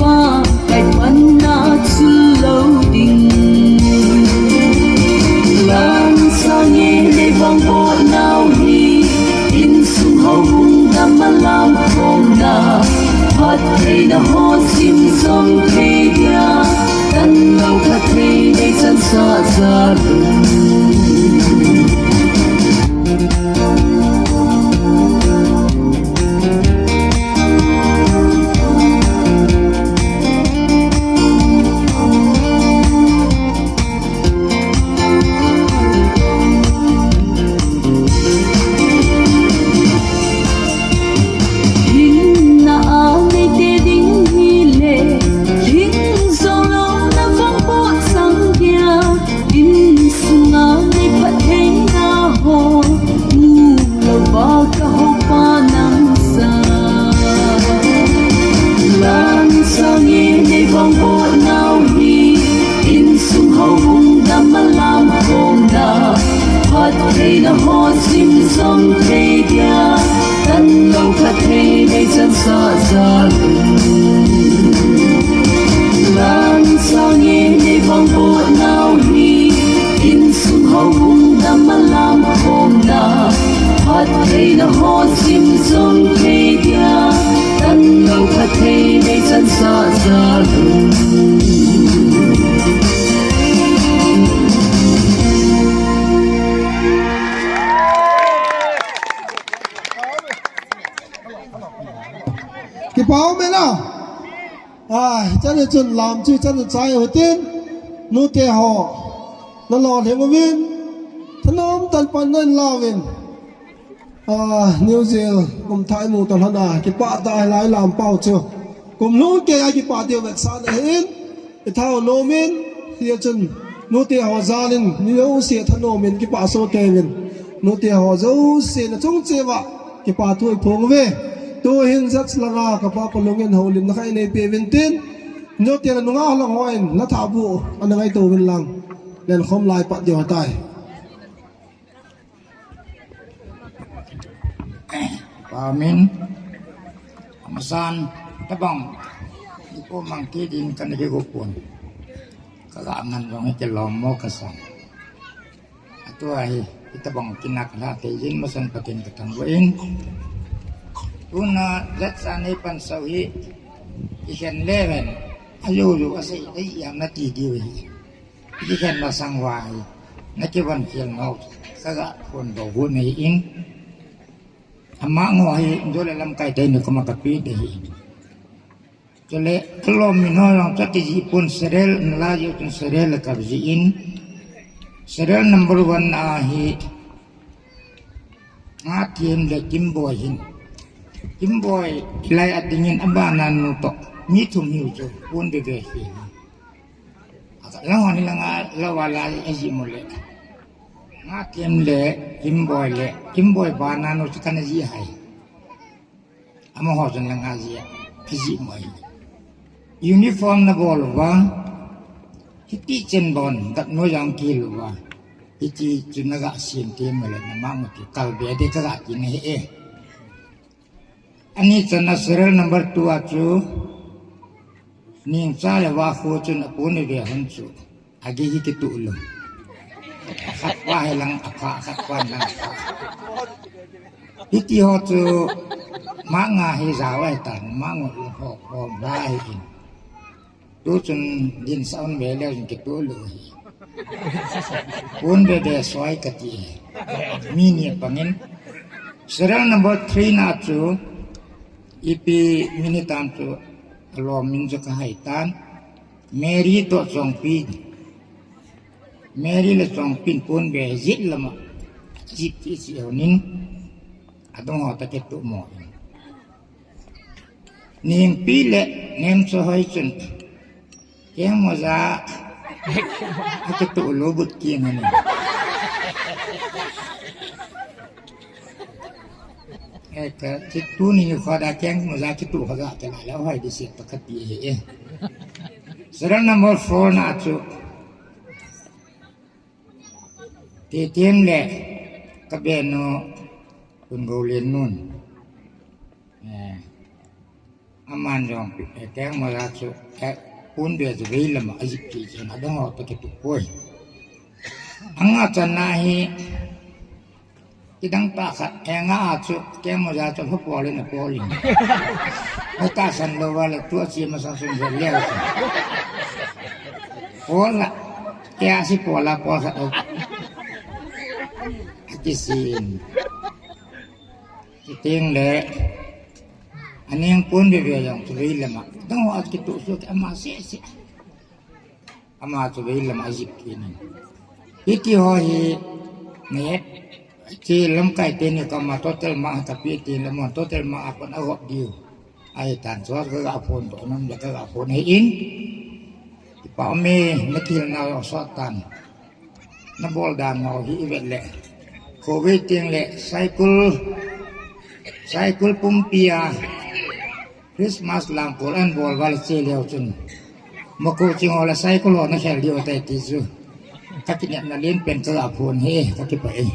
Pakai panna chul lou ding. Lam sange nei vang bol nau hi, insung houbung dam a lam khom na, phattheina ho sim Eina ho sim som thei dia, tan lo pha thei nei chan sa za. Lan sa nge nei vang bo nau ni, in sum ho hung dam a lam khom na. Phat theina ho sim som thei dia, tan lo pha thei nei chan sa za. Kipa um e na. Ah, chan chun lam chu chan chai u tin. Nute ho. Na lo lheng uvin. Thanom tan pan nan lauvin. Ah, New Zealand kum thai mu ta lhana kipa ta lai lam pau chu. Kum lhung kei a kipa diu vetsahna hin. I thao nomin, hia chun, nute ho jalin, mi ho se tha nomin, kipa so kevin. Nute ho jo se na chung cheva, kipa thu i phong ve. Tu hin judge langa, ka pa pa lungin ho lim na khai nei pe vin tin. Nute la nunga lang ho in, na tha bu, ana ngai to vin lang. Len khom lai pat diu tai. Pamin, amasan, tabang, ipo mang ti din kan hi gopon. Kaga ngan long hi ke lom mo kasan. Atua hi, itabang kinak la te din masan patin katang go in. Tuna, let's ane pan sau hi, ihen leven, ayo yo asai, ai yang na ti diu hi. Ihen masang wa hi, na kivon khel nau, kaga phone do hu nei in. Ama ngo hi, jole lamkai te ni kuma kapi de hi. Jole, alom mi no long chati ji pun serial, nala ji pun serial ka ji in. Serial number one a hi, Nga Thiem le Kimboi hin. Kimboi, ilai a dingin abana nu to, mi thum hiu chu, pun de de hi. Aka lang hon hi langa lawa la aji mo le. Nga Thiem le Kimboi le, Kimboi bana nu chu kana ji hai. Amaho chun langa ji a, aji mo hi. Uniform na bol uva, hiti chen bon, dak no jang kil uva. Hiti chu na ga siem te mo le, na ma mo ti kal be de ka ga ti ne he. Ani chan a serial number two a chu, Ningcha le Vakhu chun apu ni ve hon chu, agi hi kitu lo. Khat pa hi lang apha, khat pa lang apha. Hiti ho chu, ma nga hi ja vai tan, ma ngo ho, ho ma hi in. Tu chun din sa un ve le jin kitu lo hi. Pun be be soi kati hi. Mi ni pangin. Serial number three na chu, ipi minute an chu, alom min chu ka hai tan. Mary to Chongpi. Mary le Chongpi pun be jit lama. Jit ti si honin. Adong ho ta kitu mo. Ningpi le Nemchoi chun. Keng moja. Akitu lo but ki ngani. Eka, kitu ni khoda keng moja kitu khoda kela la hoi di sit pakati he. Serial number four na chu. Ti Thiem le, ka benu, Pun Golian nun. Eh, aman jong, eh, keng moja chu, eh, pun be chu vei lama ajip ti chen adong ho to kitu poi. Anga chan na hi, kidang ta khat, eh, nga chu, keng moja chu, ho polin, polin. Ho ta san lo va le, tu a chi ma san sun ve le. Pola, kei a si pola, pol khat o. Ati sin. Ti Thiem le, aning pun be be jong, chu vei lama. Dong ho a kitu su, ama se se. Ama chu vei lama ajip kinin. Hiti ho hi, ne, ti lamkai te ni kama total ma ka pi ti lama total ma a kon a gop diu. Ai tan chu ka ga phone to nam le ka ga phone he in. Kipa me na kil na lo so tan. Na bol dan ho hi i vet le. Covid ting le cycle, cycle pumpi a. Christmas lang kol an bol val che leo chun. Ma ko ching ho la cycle ho na khel diu tai ti chu. Ka kinep na len pen ka ga phone he, ka kipa e.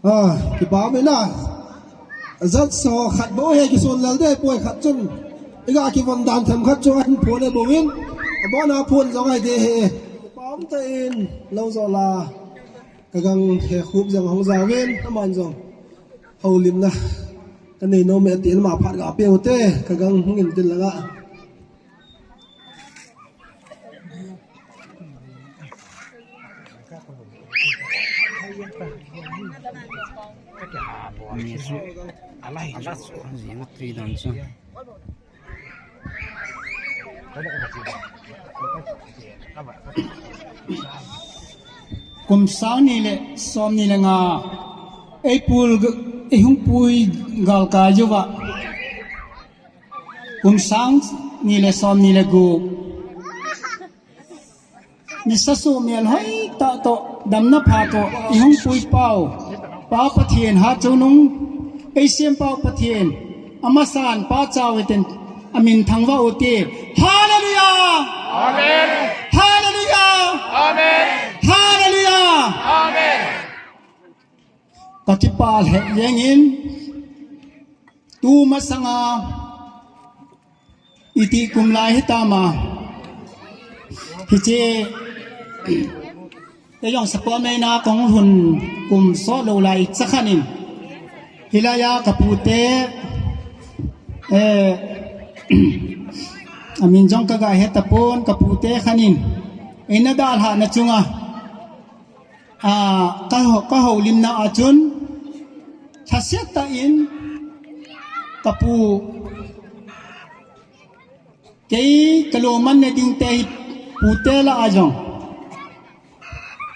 Ah, kipa um e na. Jat so khat bou hi kison lel ding poi, khat chun iga kivon dan them khat chu ahin phon e bouvin. Abona phon jong ahi ding ahi. Kipa um tah in, lou jo la. Ka gang he khup jong hung jaovin, aman jong houlimna ka nei nom e tin ama phat ga pe u te, ka gang hung in tin langa. Kum sang ni le som ni le nga, April, ihung pui galkai jouva. Kum sang ni le som ni le gup. Nisa suhmel hoi tah toh, damna pha toh, ihung pui pau. Pa Pathen Hatchungnung, eisem pau Pathen, amasan Pa Chau hitin, amin thangvah u te. Hallelujah! Amen. Hallelujah! Amen. Hallelujah! Amen. Ka kipah lheh jengin, tu masanga, iti kum lai hitam a. Hiche, kei jong Sapormeina kahung lhun kum sot lou lai cha khat in. Hilai a ka pute, eh, amin jong ka ga he tapon, ka pute khat in. Eina dalhah na chunga. A, ka ho-, ka houlimna a chun, lhaset tah in, ka pu, kei ka lomang na ding te hi pute lah a jong,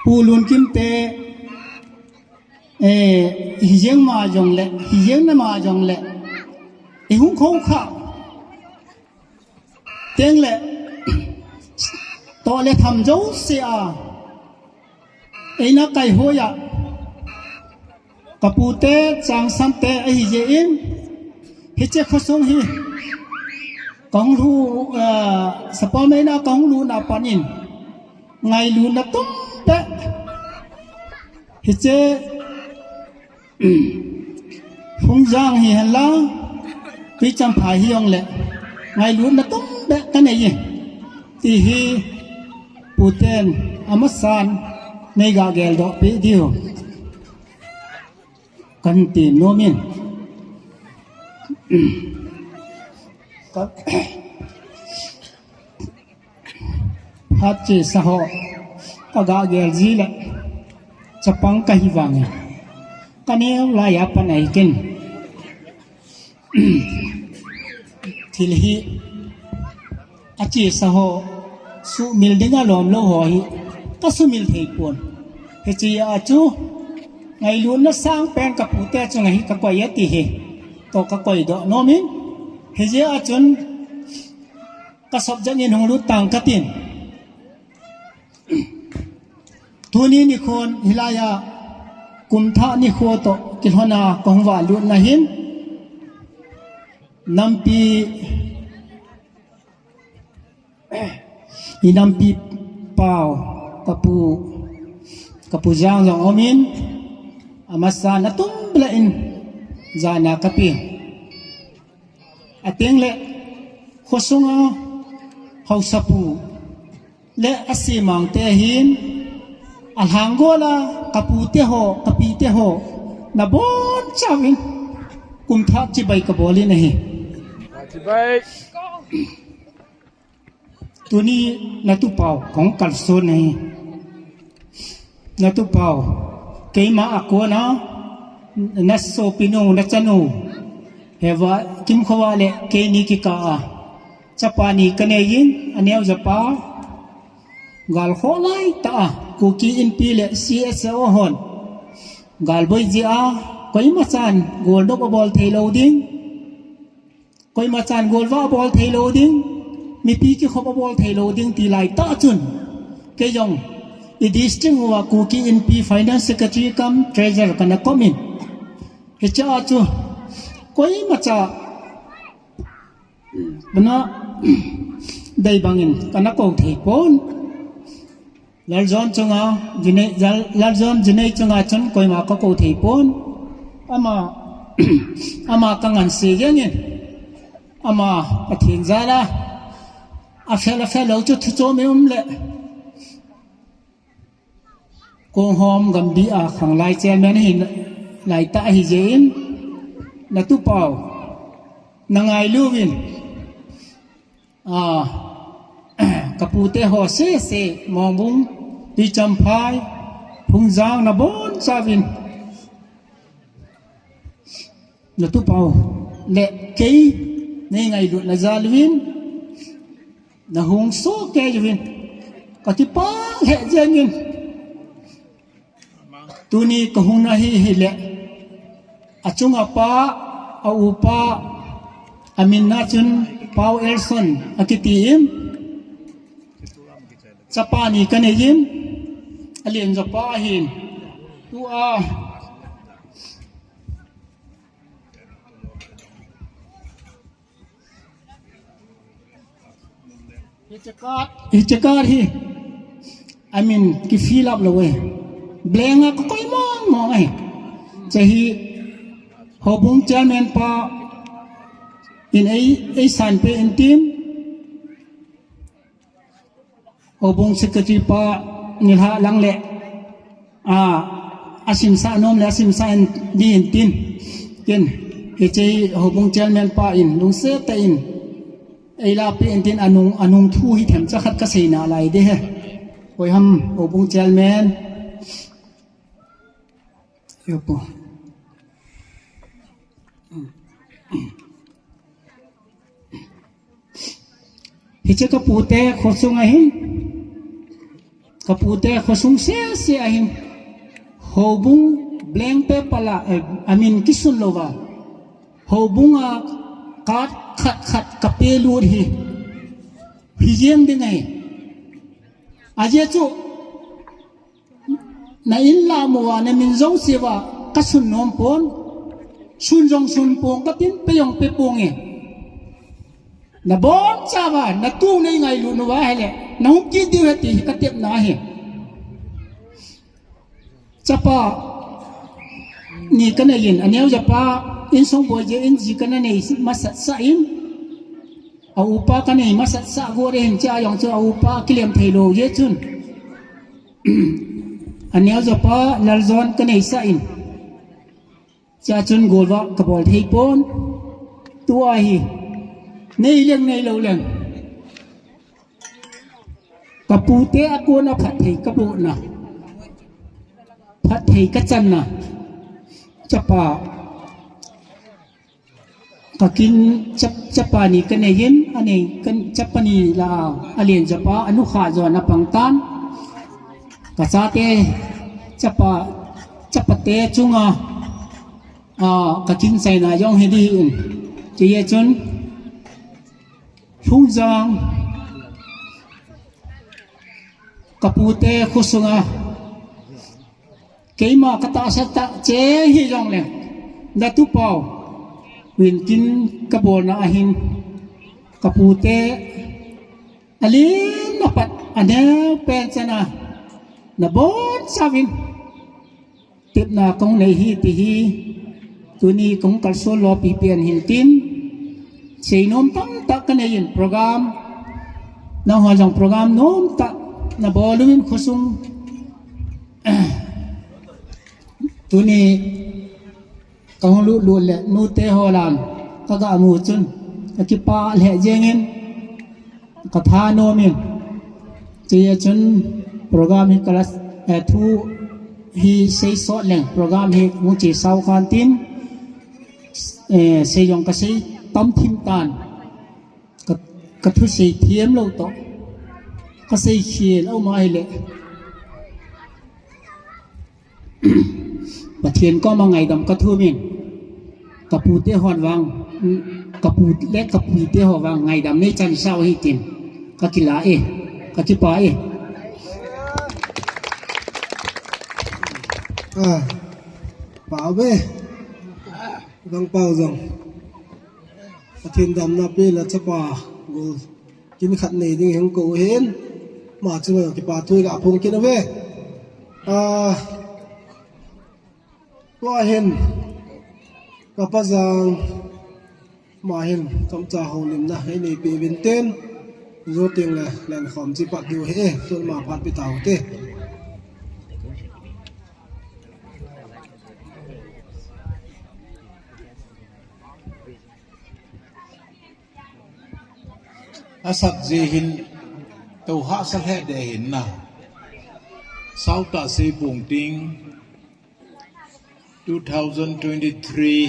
Pu Lunkim te, eh, hijeng ma jong le, hijeng na ma jong le, ihung khoukhah. Teng le, toh le tham jouse a, eina kai hoi a, ka pute Changsam te ahi jeh in, hiche khosung hi, kahung lhu, eh, Sapormeina kahung lhun a pat in, ngailutna tum tah, hiche Phungjang hi henlang, Tuichampha hi jong le, ngailutna tum tah ka nei e. Ti hi, puten, amasan, nei ga geldoh peh diu. Kan ti nom in. Ka, Hatchesa ho, ka ga gel ji le, chapang ka hi vang e. Ka neo lai a pat ahi ken. Thil hi, achesa ho, sumil ding a lom lou ho hi, ka sumil thei pon. Hiche a chu, ngailutna sang pen ka pute chunga hi ka koi e ti hi. Toh ka koidoh nom in, hijeh a chun, ka sop jeng in hung lut tang ka tin. Tuni nikhon hilai a kum thah nikho toh kilhon a ka hung valut na hin nampi, i nampi pau ka pu, ka pu Jang jong um in, amasan atum bela in jana ka pe. Ateng le, khosunga haosapu le asemang te hin, alhang gol a, ka pute ho, ka pite ho, nabon chauvin, kum thah chibai ka bol in ahi. Chibai. Tuni na tupau, kong kalson ahi. Na tupau, keima a kona, na sopinu, na chanu. Heva, kimkhoa le, keini kikah a. Chapa ni ka nei in, aneo japa. Gal kholai tah a, Kuki Inpi le C S O hon. Gal boi jeh a, koima chan, gol dok abol thei lou ding. Koima chan golvah abol thei lou ding, mipi kikhop abol thei lou ding ti lai tah chun. Kei jong, i district uva Kuki Inpi Finance Secretary cum Treasurer kana kom in. Hiche a chu, koima cha, bana, dei bang in, kana kou thei pon. Laljon chunga, Junei, Lal, Laljon Junei chunga chun koima ka ko thei pon. Ama, ama ka ngansi jengin. Ama Pathen jal a, a fel a fel lo chu thu chom i um le. Kong hom gambi a khanglai chairman hi lai ta hi je in. Na tu pau. Na ngai lu vin. A, ka pute ho sese, Mongbung, Tuichamphai, Phungjang na bon chavin. Na tu pau, le kei, nei ngailut na jal vin, na hung so kei vin, ka kipa le jengin. Tuni ka hung na hi hi le. A chunga pa, a upa, a min na chun Pau Elson a kiti in. Chapa ni ka nei in. A len jo pa hin. Tu a. Hiche card hi. I mean, ki fill up lo e. Blank a ka koi mong mong e. Hiche hi Houbung chairman pa in ei, ei san pe in tin. Houbung secretary pa nilha lang le. A, a simsa nom le a simsa in di in tin. Ken, hiche Houbung chairman pa in, lungset tah in. Ei la pe in tin anung, anung thu hi themcha khat ka sei na lai de he. Koi ham Houbung chairman. Yo po. Hiche ka pute khosung ahin. Ka pute khosung sese ahin. Houbung blank paper la, eh, I mean kisun lova. Houbung a card khat khat ka pe lut hi. Hi jeng ding ahi. Ajeh chu Na in la mo a, na min jo se va, ka sun nom pon. Sun jong sun pon, ka tin pe jong pe pon e. Na bon cha va, na tu nei ngailut nu va hele. Na hung kit diu he ti hi ka tep na he. Chapa ni ka nei in, a neo japa in song boi je in ji ka na nei masat sa in. A upa ka nei masat sa go re hin cha jong chu a upa kilem thei lo je chun. A neo japa Laljon ka nei sa in. Cha chun golva ka bol thei pon. Tua hi. Nei leng nei lo leng. Ka pute a kon a phat thei ka bu na. Phat thei ka chan na. Chapa. Ka kin chap, chapa ni ka nei in, a nei kan chapa ni la, a len chapa, a nu kha jo na pang tan. Ka chate, chapa, chapa te chunga, a, ka kin sai na jong hi di in. Che ye chun, Phungjang, ka pute khusunga, Keima ka tahsa tah che hi jong le, na tu pau, win kin ka bol na ahin, ka pute, a lin na pat, a neo pen chana, na bon sa win, tepna kong nei hi ti hi, Tuni kong kalsol lo pipi an hin tin. Sei nom tam tah ka nei in program. Nangho jong program nom tah na bol uvin khosung. Tuni kong lut lut le nute ho lam ka ga mu chun ka kipa le jeng in. Ka tha nom in. Che ye chun program hi kala, eh, thu hi sei sot leng program hi hung che sau khan tin, eh, sei jong ka sei tam thim tan. Ka, ka thu sei thiam lo to. Ka sei khial au mai le. Pathen koma ngaidam ka thum in, ka pute hon vang, ka pu le ka pute ho vang ngaidam nei chan sau hi tin, ka kila e, ka kipa e. Ah, pau be, vang pau jong. Pathen damna pe la chapa, gol kin khat nei ding heng ko hen. Ama chunga kipa thu iga phong kit uve. Ah, tua hin, ka pa Jang, ama hin, chomcha houlimna, einei peh uvin tin, jou teng le, lenkhom chu pat diu ahi, tun ama phat pe tau te. Asat jeh hin, tou hahsa lheh deh hin na. Sao tah sei pong ting, two thousand twenty-three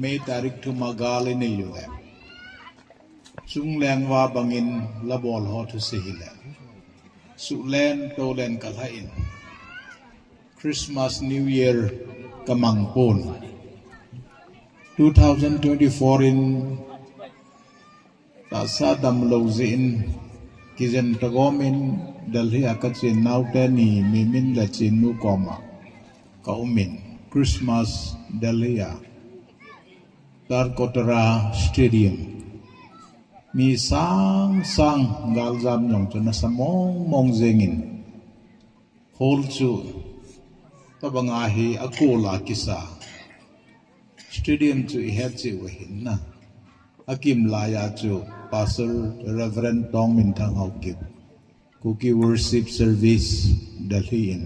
May tarik thum a gal inei u le. Chungleng uva bangin la bol ho thusei hile. Suhlen, tolen ka lhah in. Christmas, New Year ka mang pon. Two thousand twenty-four in tahsa damlou jeh in kijen tagom in Delhi a ka chen naote ni Mimin le Chinnu koma ka um in Christmas Delhi a Talkotara Stadium. Mi sang sang galjam jong chu nasa mong mong jeng in. Hall chu, tabang a hi a kol a kisa. Stadium chu i het cheh u ahin na. A kim lai a chu Pastor Reverend Tongminthang Haokip, Kuki Worship Service, Delhi in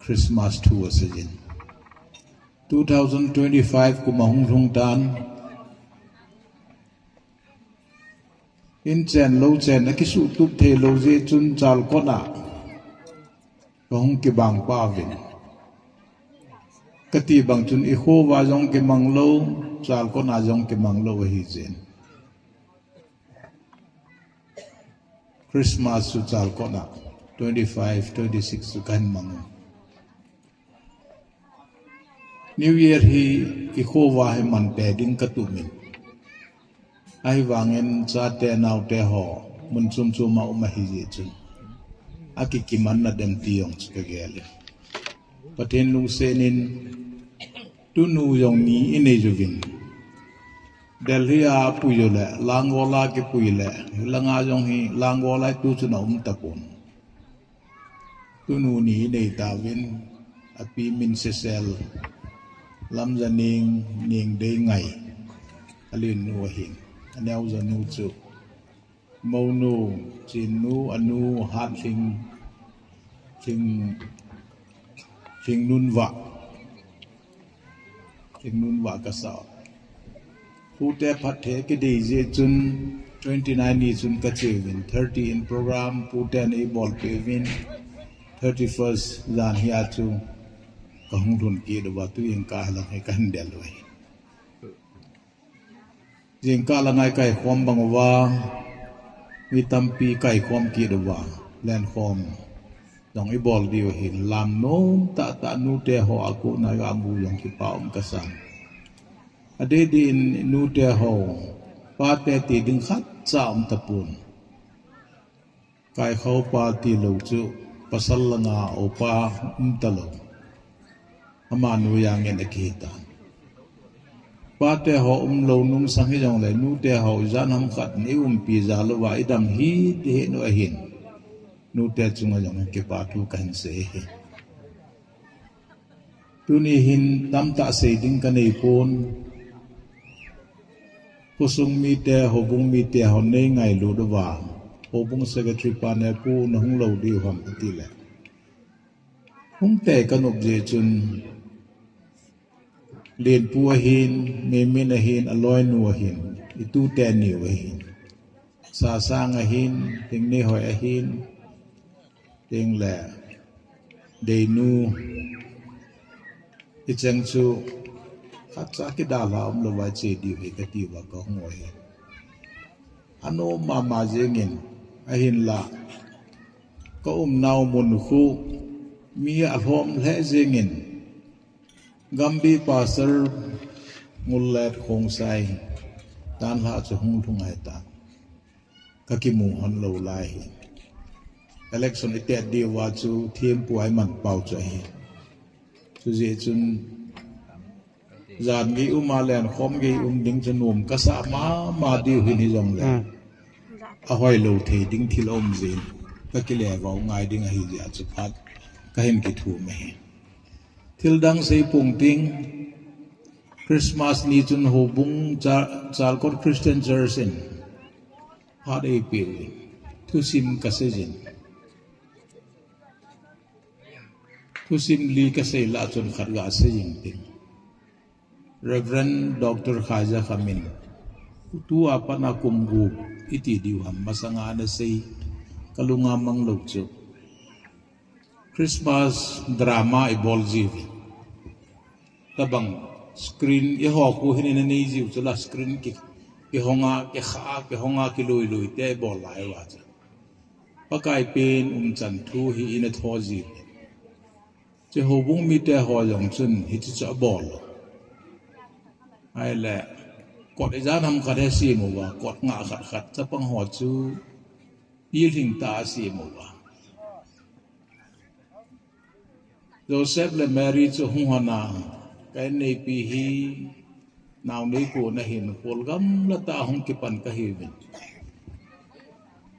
Christmas thu asei in. Two thousand twenty-five kum ahung lhung tan. In chen lou chen, akisuh tup thei lou jeh chun Chalkot a ka hung kibang pah uvin. Ka ti bang chun i kho uva jong kimang lou, Chalkot a jong kimang lou ahi jeh in. Christmas chu Chalkot a, twenty-five, twenty-six chu ka hin mang u. New Year hi i kho uva hi man pe ding ka tup in. Ahivangin chate naote ho mun chom chom a um ahi jeh chun. Akikimanna dem ti jong chu ka gel e. Pathen lungset in tunu jong ni inei uvin. Delhi a pui u le, Langol a kipui le, hilanga jong hi Langol a tu chun aum tapon. Tunu ni inei tauvin, api min Sesel, Lamjaning, Ningdeingai, alennu ahin, aneojanu chu, mounu, Chinnu, anu, Hatlhing, Lhing, Lhingnunvah, Lhingnunvah kasa. Pute phatthei kidei jeh chun twenty-nine ni chun ka che uvin, thirty in program, puten eibolpeh uvin, thirty-first jan hi a chu ka hung lhun kit uva, tuin ka lang hi ka hin del uve. Jingkah langa i kaikhom bang uva, mi tampi kaikhom kit uva, lenkhom jong i bol diu ahin, lam nom tahtah nute ho a kona i ga mu jong kipa um kasan. Adeh deh in nute ho, pate ti ding khatcha um tapon. Kaikhou pa tilou chu pasal langa upa um talou. Amanu jangin akihi tan. Pate ho umlou nungsang hijongle nute ho ijat ham khat in i umpi jal uva i dam hih hih u ahin. Nute chunga jong kipa thu kahin sei ahi. Tuni hin tamtah sei ding kanei pon. Khosung mite, houbung mite hon nei ngailut uva, houbung secretary pa ne, Pu, nahung lou diu ham, atile. Hung tei kanop jeh chun, Lenpu ahin, Mimin ahin, aloinu ahin, itute niu ahin. Sasang ahin, Lhingneihoi ahin, Tengle, Deinu, hicheng chu, khatcha kidalha umlouva che diu ahi kati uva kahung u ahi. Anom mama jengin, ahinla, ka umnau mun khu, mi alhom lheh jengin, Gambih Pastor Ngullet Khongsai, tanlhah chu hung lhung ahitan. Kakimu hon lou lai hi. Election itet diuva chu thempu a iman pau chu ahi. Chujeh chun jan gei um a lenkhom gei um ding chu nom kasah mama diu hin hijongle, ahoilou thei ding thil aum jin. kakile vau ngai ding ahi jeh a chu phat kahin kithum ahi. Thil dang sei pung ting, Christmas ni chun houbung Chalkot Christian Church in phat eipeh uvin, thusim kasei jin. Thusim li kasei lah chun khat gasei jing ting. Reverend Doctor Khaija Khamin, tua pat a kum gup iti diu ham, masanga nasei kalunga mang lou chu Christmas drama ibol jiu. Tabang screen iho khu hin inanei jiu chu la screen ki, kihonga, kikha, kihonga kilui lui te ibol lai uva chu Pakai pen umchan thu hi inatho jiu. Chu houbung mite ho jong chun hichu chu abol. Ahile, kot ijat ham khat hi asem uva, kot nga khat khat, chapang ho chu pilhing tah a asem uva. Joseph le Mary chu hung hon a, ka inneipi hi nao nei kon ahin, kol gamla tah a hung kipan kahiuvin.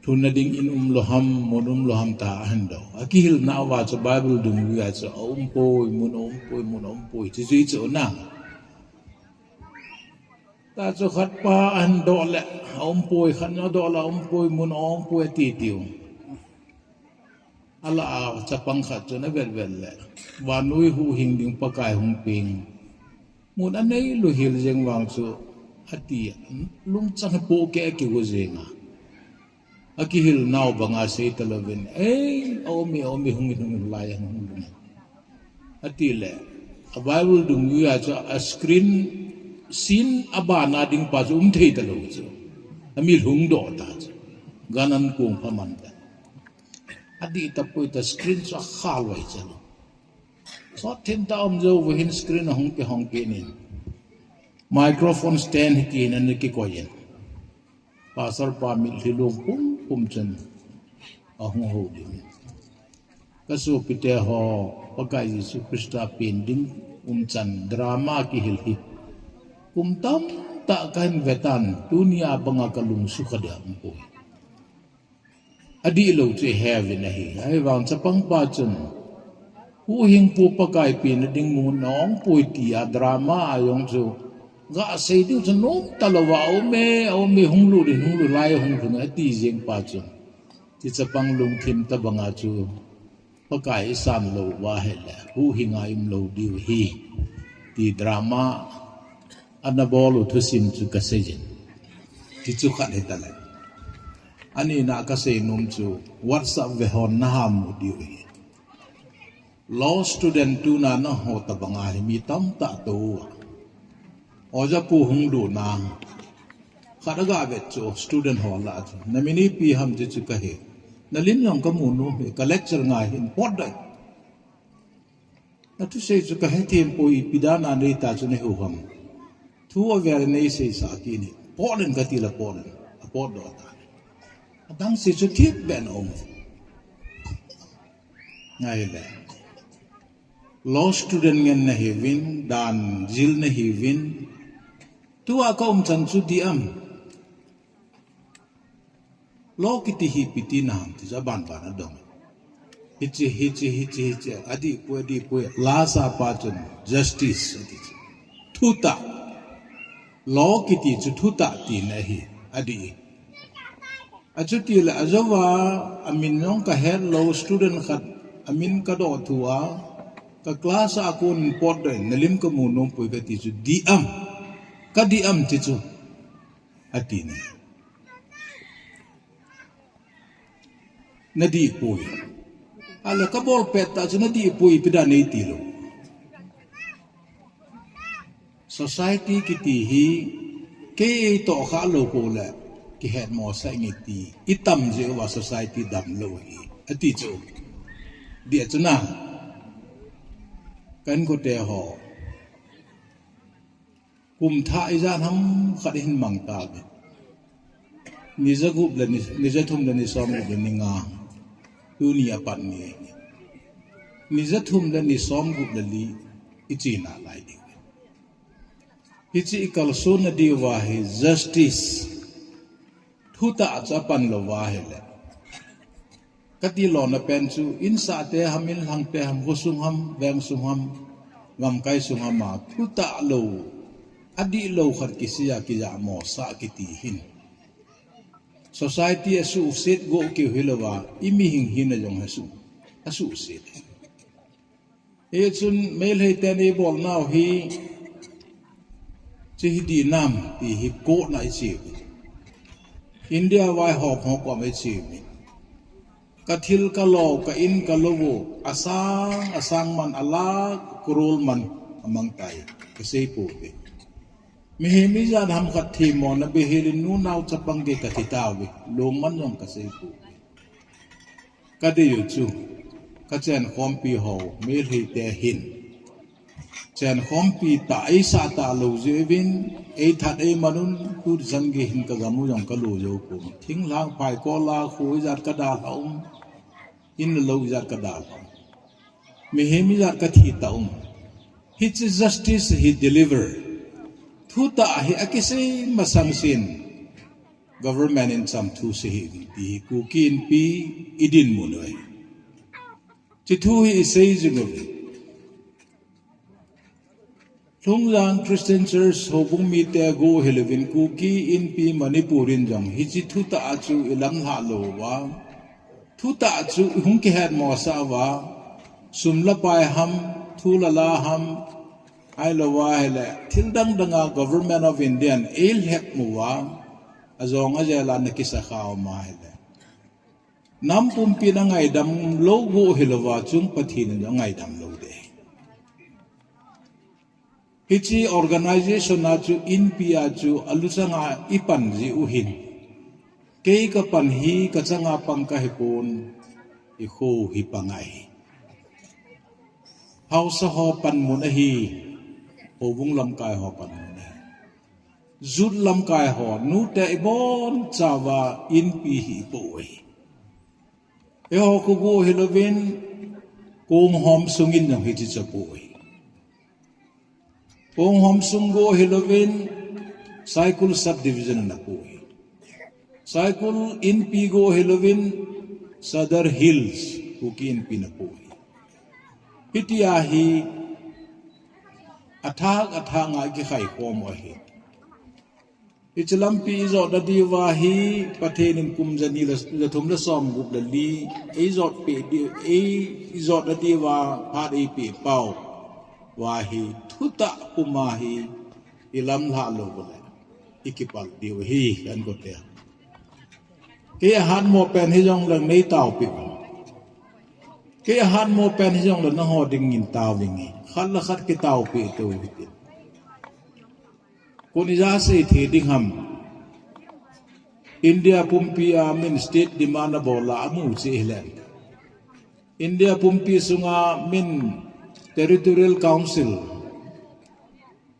Lhunna ding in umlou ham, mun umlou ham tia ahin dong. Akihilna uva chu Bible dungjui a chu aumpoi, mun aumpoi, mun aumpoi, chu jui chu na. Tua chu khat pa ahin doh le aumpoi, khat in adoh le aumpoi, mun aumpoi ati tiu. Alah a chapang khat chun avet vet le, vannoi huhhing ding Pakai hung peng. Mun anei lou hel jeng vang chu ati, lungchang hi pohkeh a kigo jeng a. Akihil nau banga sei talouvin, ei, aum e, aum e, hung in, hung in, lai a hung lhung in. Ati le, a Bible dungjui a chu a screen, scene abana ding pa chu um thei talou chu. Ami lhung doh ta chu. Gan an kong pha man ta. Adih tapoi tia screen chu akhal vai chan. Sot thim tah a um jou uva hin screen ahung kihong kit in. Microphone stand hi kihin ana kikoi in. Pastor pa mitlhi long pum pum chun ahung hou ding. Ka sopite ho, Pakai Jesu Christa pen ding umchan drama kihil hi kum tamtah kahin vetan, tunia banga kalung sukha dia umpoi. Adih lou chu ihe uvin ahi. Ahivang chapang pa chun, huhhingpu Pakai pen ding mun aumpoi tia drama a jong chu gasei diu chu nom talouva, aume, aume, hung lut in, hung lut, lai hung lhung in ati jeng pa chun, hiche chapang lungthim tobanga chu Pakai isan lou uva ahile, huhhing a um lou diu ahi, ti drama ana bol u thusim chu kasei jin. Ti chu khat hita le. Ani na kasei nom chu WhatsApp ve hon naha mu diu ahi. Law student tuna naho tobanga hi mi tamtah tou uva. Oja pu hung lut na. Khat aga vet chu student ho lah a chu. Na min ipi ham ti chu kahe. Na lim jong kamu nom e, ka lecture ngai hin pot dai. Na thusei chu kahe thei poi, ipi dan a nei ta chu nei hou ham. Thu avel nei seisah kit in. Pot in kati le pot in. Apot doh ta. Adang sei chu thip ben um. Ngai le. Law student ngen nahiuvin, dan jil nahiuvin. Tua ka umchan chu dih am. Law kiti hi ipi tina ham ti chu aban ban adong. Hiche, hiche, hiche, hiche, adih poi, adih poi, lasa pa chun justice ati chu. Thutah. Law kiti chu thutah tina ahi, adih. Achuti le ajouva, amin jong kahet lou student khat, amin kadoh thua, ka class a kon in potdoh in, nalim kamu nom poi kati chu, dih am, kadih am ti chu, ati ne. Nadih poi. Ahile kabol pet tah chu nadih poi, ipi dan nei tilou. Society kiti hi kei eitoh kha lou ko le kihet mosah inge ti itam jeh uva society damlou ahi. Ati chu. Dih a chu na. Ka inkote ho. Kum thah ijat ham khat ihin mang tauve. Ni jagup le ni, ni jathum le ni somgup le ni nga. Tuni apat ni. Ni jathum le ni somgup le li ichena lai ding. Hiche ikalsonna diuva hi justice. Thutah chu apan louva ahile. Kati lona pen chu, insahte ham, inlhangte ham, khosung ham, vengsung ham, gamkai sung ham a, thutah lou, adihlou khat kisei a kijahmo sah kiti hin. Society asuhset go keu hilouva, imihing hina jong asuh, asuhset. Hichun Meitei ten eibolnau hi, hiche hi dih nam ti hi court na iche uve. India vaihop ho koma iche uve. Kathil kalo, ka in kalo u, asang, asang man, alakh crore man amang tai, kasei pouve. Mihem ijat ham khat themmona bihil in nunao chapang gei kathi tauve, lungmon jong kasei pouve. Kadei u chu, kachenkhompi ho, Meitei te hin chenkhompi tah eisah talou jeh uvin, eithat eiman un, tuchan gei hin kagam u jong kalu jou pon. Thinglhang phaikol a kho ijat kadalhah um, in le lou ijat kadalhah um, mihem ijat kathi tah um, hiche justice hi deliver, thutah hi akisei masang sen, government in chamthu sei hih un ti hi Kuki Inpi idinmun u ahi. Hiche thu hi isei jing uve. Lhungjang Christian Church houbung mite go hilouvin, Kuki Inpi Manipur in jong hiche thutah a chu ilamlhah lou uva, thutah chu ihung kihetmosah uva, sum le pai ham, thu le la ham, ahilouva ahile thil dang dang a Government of India in eilhep uva, ajong ajel a nakisa kha um ahile, nam pumpin angaidam lou go hilouva chung Pathen in angaidam lou ding. Hiche organisation a chu, Inpi a chu aluchang a ipan jeh u hin, kei kapan hi kachang a pang kahipon, ikho hi pang ahi. Haosa ho panmun ahi, houbung lamkai ho panmun ahi. Youth lamkai ho, nute ibonchauva Inpi hi ipoh u ahi. Eiho khu go hilouvin, kong hom sung in jong hiche chu apoh u ahi. Kong hom sung go hilouvin, Saikul Subdivision in apoh u ahi. Saikul Inpi go hilouvin, Sadar Hills Kuki Inpi in apoh u ahi. Hitia hi athah athah a kikhaikhom u ahi. Hiche lampi ijotna diuva hi Pathen in kum jani le, jathum le somgup le li eijotpeh diu, eijotna diuva phat eipeh pau va hi thutah puma hi ilamlhah lou uleh ikipal diu ahi, ka inkote. Kei ahatmo pen hijongle neitaopeh un. Kei ahatmo pen hijongle nangho dingin tao ding ahi. Khat le khat kitaopeh tou hitin. Kon ija sei thei ding ham? India pumpi a min state demand abol a amu cheh hile, India pumpi sunga min Territorial Council,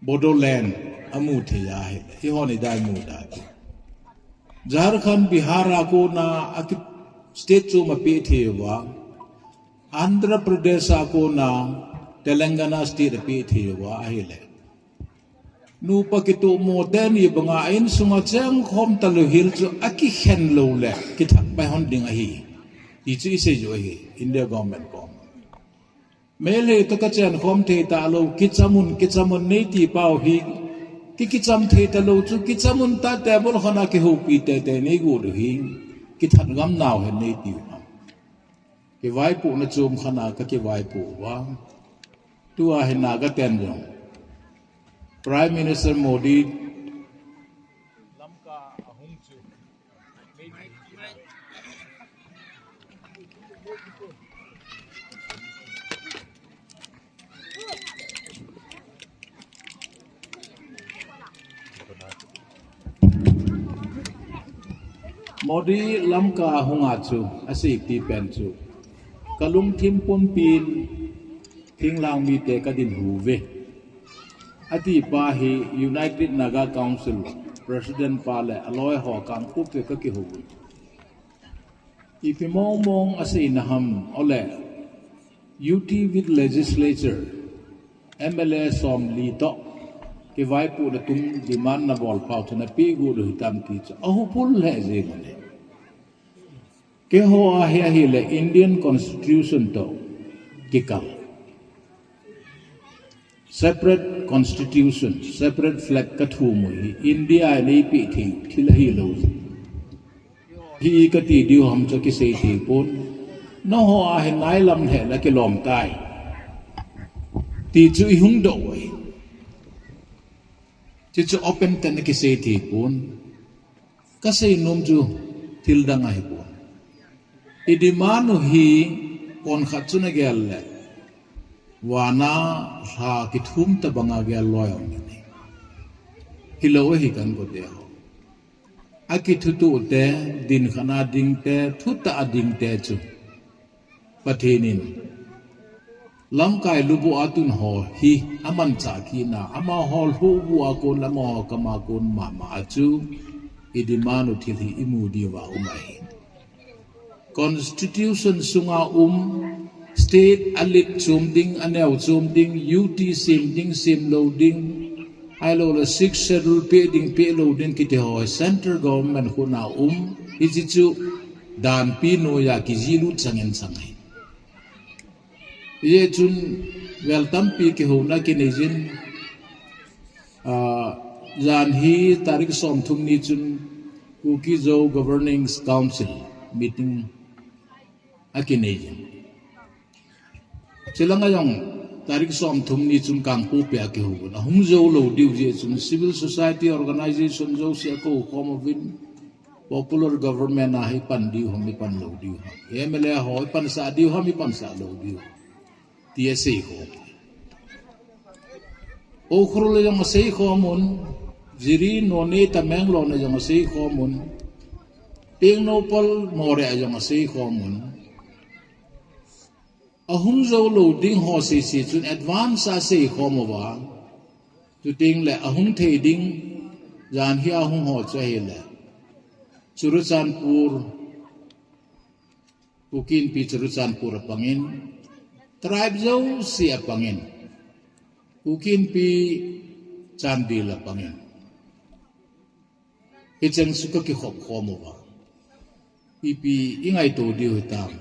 Bodoland amu thei ahile, eihon idai mu ding? Jharkhand, Bihar a kona aki state chom apeh thei uva, Andhra Pradesh a kona Telangana state apeh thei uva ahile, nupa kitohmo teni banga insunga chengkhom talou hel chu akikhen loule kithat pai hon ding ahi, ti chu isei u ahi India government kom. Meitei toh kachenkhom thei talou, kicham un, kicham un neiti pau hi, ki kicham thei talou chu kicham un tate, bolkhan a kihoupi teitei neigot u hi, kithat ngam nau hen neiti u ham? Kivaipohna chom khat a kakivaipoh uva, tua hi Naga ten jong Prime Minister Modi Lamka ahung chu Modi Lamka ahunga chu aseipi pen chu, kalungthim pumpin thinglhang mite kadinhu uve, atipa hi United Naga Council President pa le aloiho kangkup kakihou u. Ipi mongmong aseina ham, ole, U T with legislature, M L A somli toh kivaipohna tum demand nabol pau chu napeh got u hitam ti chu ahuphul lheh jeng u ahi. Keiho a hi ahile Indian Constitution toh kikal. Separate constitution, separate flag kathum u hi India in eipeh thei thil ahilou. Hi kati diu ham chu kisei thei pon. Nangho a hi nailam lheh la kilom tai. Ti chu ihung doh u ahi. Chuchu open ten kisei thei pon. Kasei nom chu thil dang ahipon. I demand u hi konkhat chun agel le, vana lha kithum tabanga gel loi aum kit e. Hilou ahi kan kote ho. Akithutuh te, dinkhat a ding te, thutah a ding te chu Pathen in lamkai lubuh a tun ho hi amanchah kit na, amaho lhuhbuh a kon le amaho kam a kon mama a chu i demand u thil hi imu diuva um ahi. Constitution sunga um, state alet chom ding, aneo chom ding, U T sem ding, sem lou ding, ahilou le Sixth Schedule peh ding, peh lou ding kiti ho, central government khut a um, hiche chu danpi noiya kijihlut chang in chang ahi. Hijeh chun vel tampi kihouna kinei jin, ah, jan hi tarik somthum ni chun Kuki-Zo Governing Council meeting akinei jin. Chulanga jong tarik somthum ni chun Kangpokpi a kihou un. Ahung jou lou diu jeh chun civil society organization jouse akou khom uvin, popular government a hi pan diu ham, ipan lou diu ham. M L A ho ipansah diu ham, ipansah lou diu ham. Ti asei khom. Ukhrul a jong asei khom un, Jiri, Noney, Tamenglong a jong asei khom un, Tengnoupal, Moreh a jong asei khom un. Ahung jou lou ding ho sese chun advance a asei khom uva. Chuteng le ahung thei ding jan hi ahung ho chu ahile Churachandpur, Kuki Inpi Churachandpur apangin, tribe jouse apangin, Kuki Inpi Chandel apangin. Hicheng chu kakikhop khom uva. Ipi ingaito diu hitam.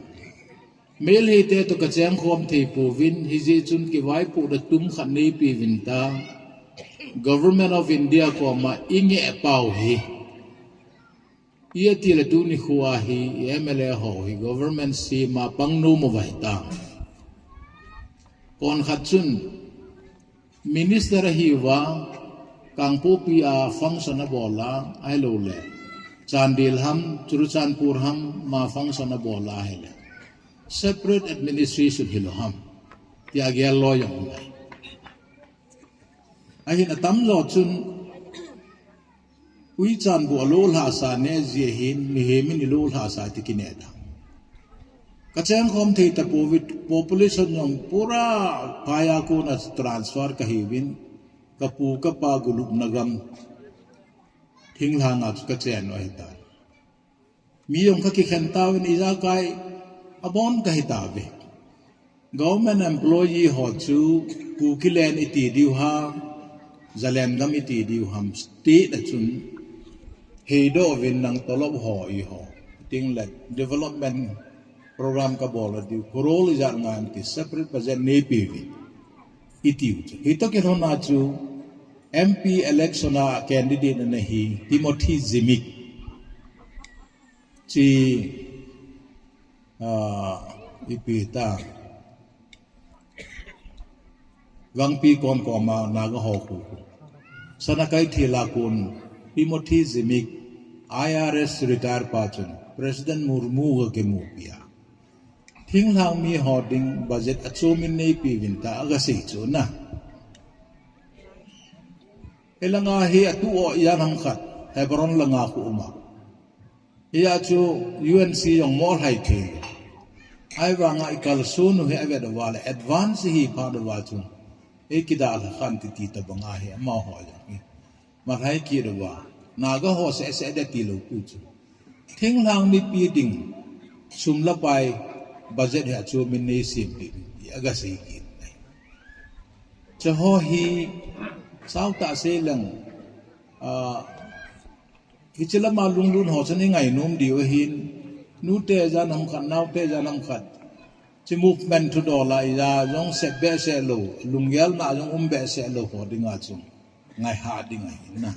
Meitei te toh kacheng khom thei pouvin, hijeh chun kivaipohna tum khat neipe uvin ta. Government of India koma ingeh pau hi. Iti le tuni khoa hi, M L A ho hi government sem a pang nom uva hitam. Konkhat chun, Minister ahiuva, Kangpokpi a function abol a, ahilou le Chandel ham, Churachandpur ham, ma function abol a ahile, separate administration hilou ham, tia gel loi jong um ahi. Ahin atamjo chun, Uichan bu alou lhahsa ne jeh hin, mihem in ilou lhahsa ti kineh ta. Kacheng khom thei tapouve, population jong pura phai a kona transfer kahiuvin, kapu kapa gulupna gam thinglhang a chu kachen u ahitai. Mi jong kakikhen tauvin, ijakai abon kahitauve. Government employee ho chu Kukiland iti diu ham, Zalengam iti diu ham, state a chun heidoh uvin nang tolop ho iho. Chuteng le development program kabol diu, crore ijat ngai em ti separate budget neipe uvin. Itiu chu. Hitoh kilhon a chu M P election a candidate ana hi Timothy Zimik. Chi, ah, ipi ta. Gangpi kon koma Naga ho khu. Sanakeithel a kon Timothy Zimik, I R S retire pa chun President Murmu ga kimupi a, thinglhang mi ho ding budget achomin neipe uvin ta agasei chu na. Hilanga hi atu o ijat ham khat, Hebron langa khu uma. Hia chu U N C jong molhai thei. Ahivanga ikalson u hi avet uva le advance hi phat uva chu, eikidalha khan titi tabanga hi amaho jong hi malhai kit uva. Naga ho seh seh de tilou pu chu, thinglhang mipi ding sum le pai budget hi achomin neisem pi ti agasei kit nai. Chuho hi sautah sei leng, ah, hiche lama lunglut ho chun ingainom diu ahin, Nute jan ham khat, naote jan ham khat. Chi movement thudola ija jong sep behseh lou, lunggel na jong um behseh lou ho dinga chu. Ngai ha ding ahi na.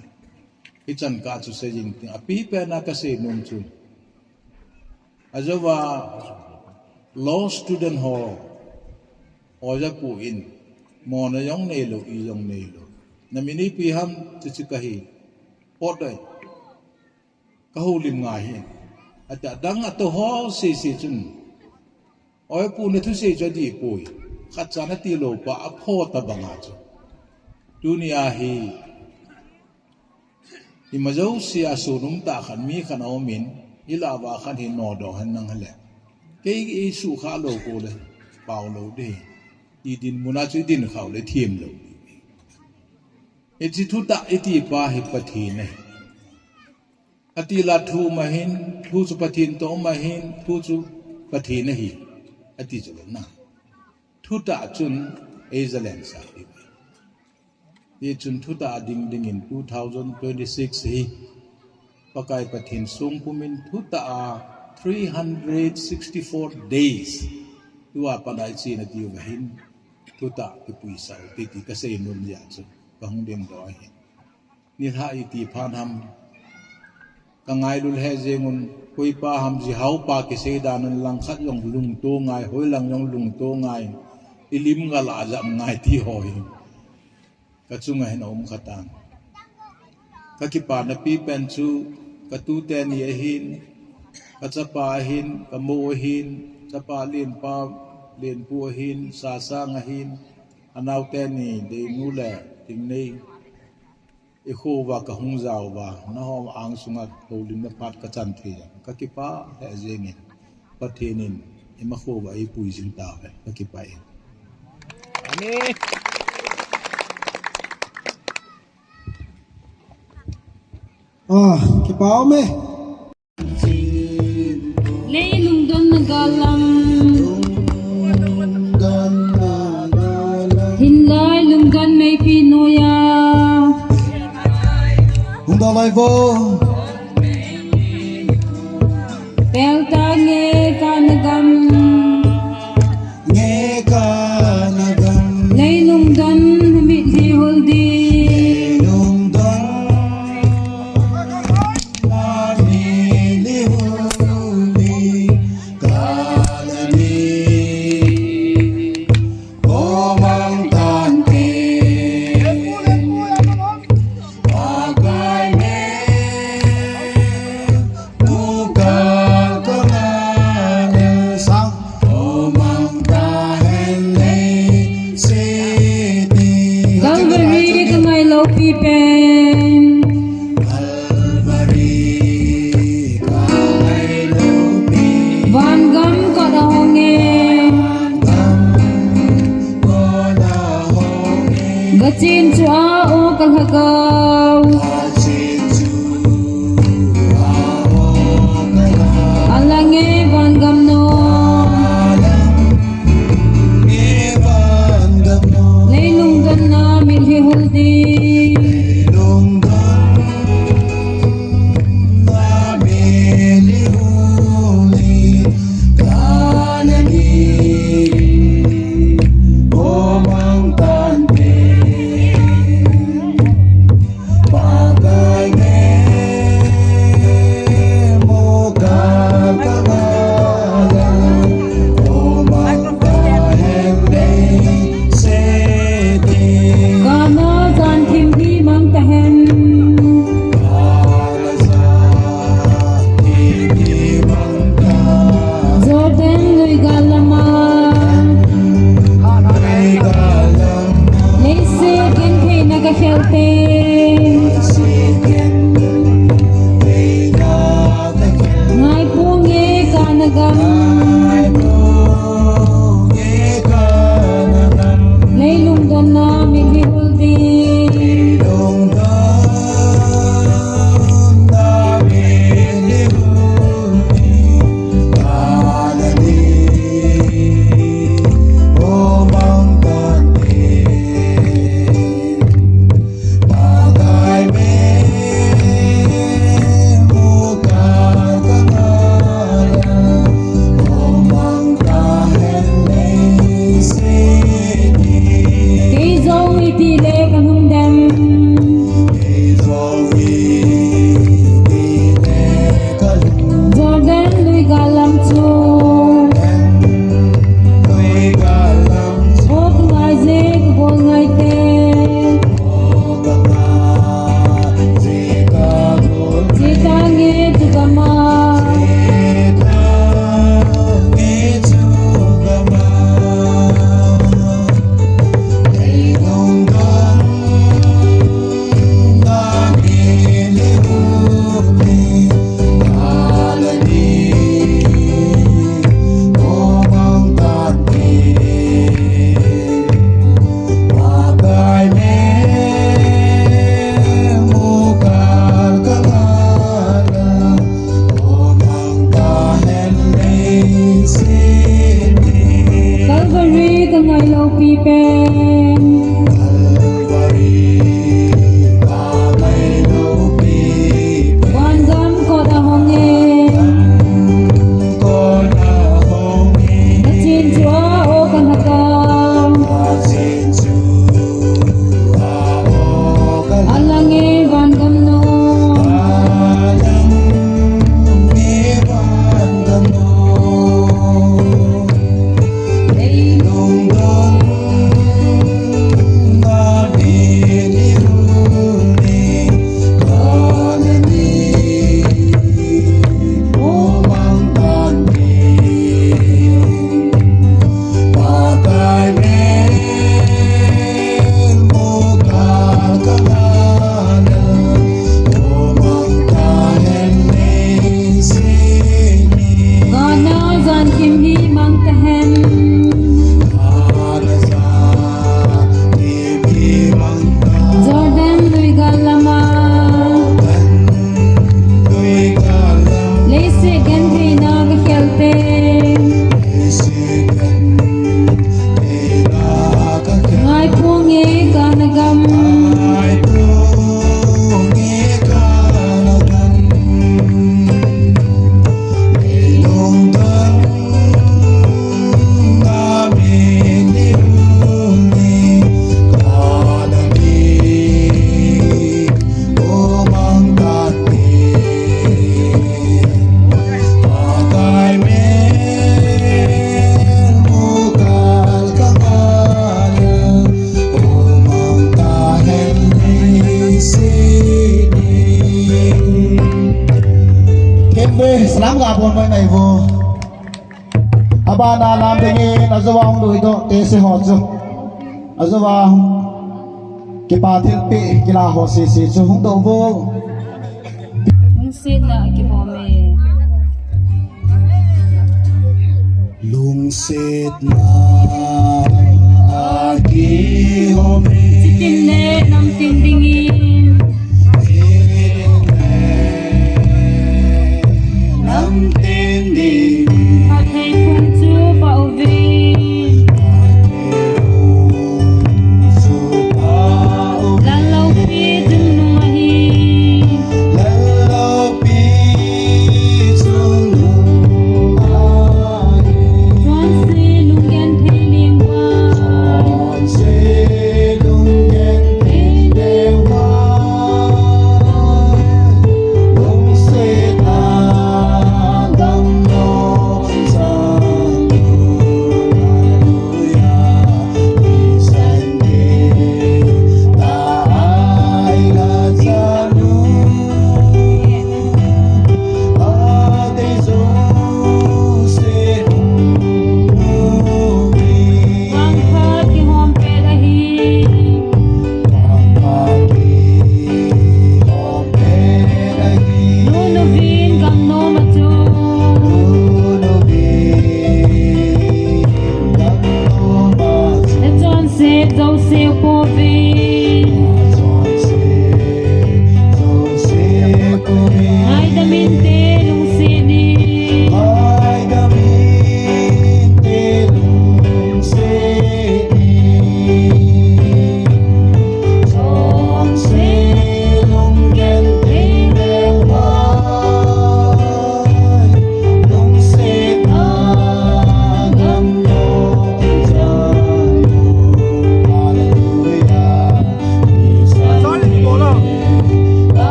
Hichan ka chu sei jing ting. Apipen a ka sei nom chu. Ajouva law student ho, oja pu in, mona jong neilou, i jong neilou. Na min ipi ham, chuchu kahi. Potdoh in. Ka houlim ngai hi. Atia dang ato ho sese chun. Oja pu na thusei chu adih poi. Khatcha na tilou pa apho tabanga chu. Tunia hi. Ima jousea sun um tah khat mi khat aumin, ilah uva khat hi nodoh hen nang hile. Kei i sukha lou ko le, pao lou ding. I dinmun a chu i din khau le thim lou. Hiche thutah iti pa hi Pathen ahi. Ati la thu um ahin, thu chu Pathen toh um ahin, thu chu Pathen ahi. Ati chu lou na. Thutah chun ei jalen sa hi. Hichun thutah ding dingin two thousand twenty-six hi Pakai Pathen songpum in thutah a three hundred sixty-four days tua pat a i chena diu vahin thutah kipuisah u hite ti ka seinom jeh a chu ka hung dingdoh ahi. Nilhah iti phat ham. Ka ngailut lheh jeng un, koipa ham ji haopa kisei dan un langkhat jong lungto ngai, hoilang jong lungto ngai, i lim ngal a jam ngai ti ho hi. Ka chunga hin aum kha tan. Ka kipana pipen chu, ka tute ni ahin, ka chapa ahin, ka mou ahin, chapa lenpa, lenpu ahin, Sasang ahin, anaote ni, Deinu le Tingnei. I kho uva ka hung jao uva, nahom ang sunga houlimna phat ka chan thei a, ka kipah lheh jengin, Pathen in ima kho uva eipui jing tauve, ka kipah e. Amen. Ah, kipah ume. Lei lungdonna galam. Hinlai lungdon meipi noiya. Hung dalai vo. Pelta nge kana gam. Nge kana gam. Lei lungdon mitlhi hol di. Lei lungdon. Calvary ka ngailou pipen. Vangam kot ahong e. Gachen chu a o ka lhagao. Alang e vangam no. Lei lungdonna mitlhi hol di. Ve, salam ga bol mai mai vo. Abana lam dingin, ajouva hung lui doh tese ho chu. Ajouva hung kipa thilpeh kila ho sese chu hung doh vo. Lungsetna kihom e. Lungsetna a kihom e. Chitin le namtin dingin. Namtin dingin. Phatthei phung chu pah uvin. Lal loupi chungnung ahi. Chonse lunggenthei leng uva. Vangphat kihom pet ahi. Nunu vin gam nom a chu. Nachonse jouse pouvin. Ngaidam inte lungset in.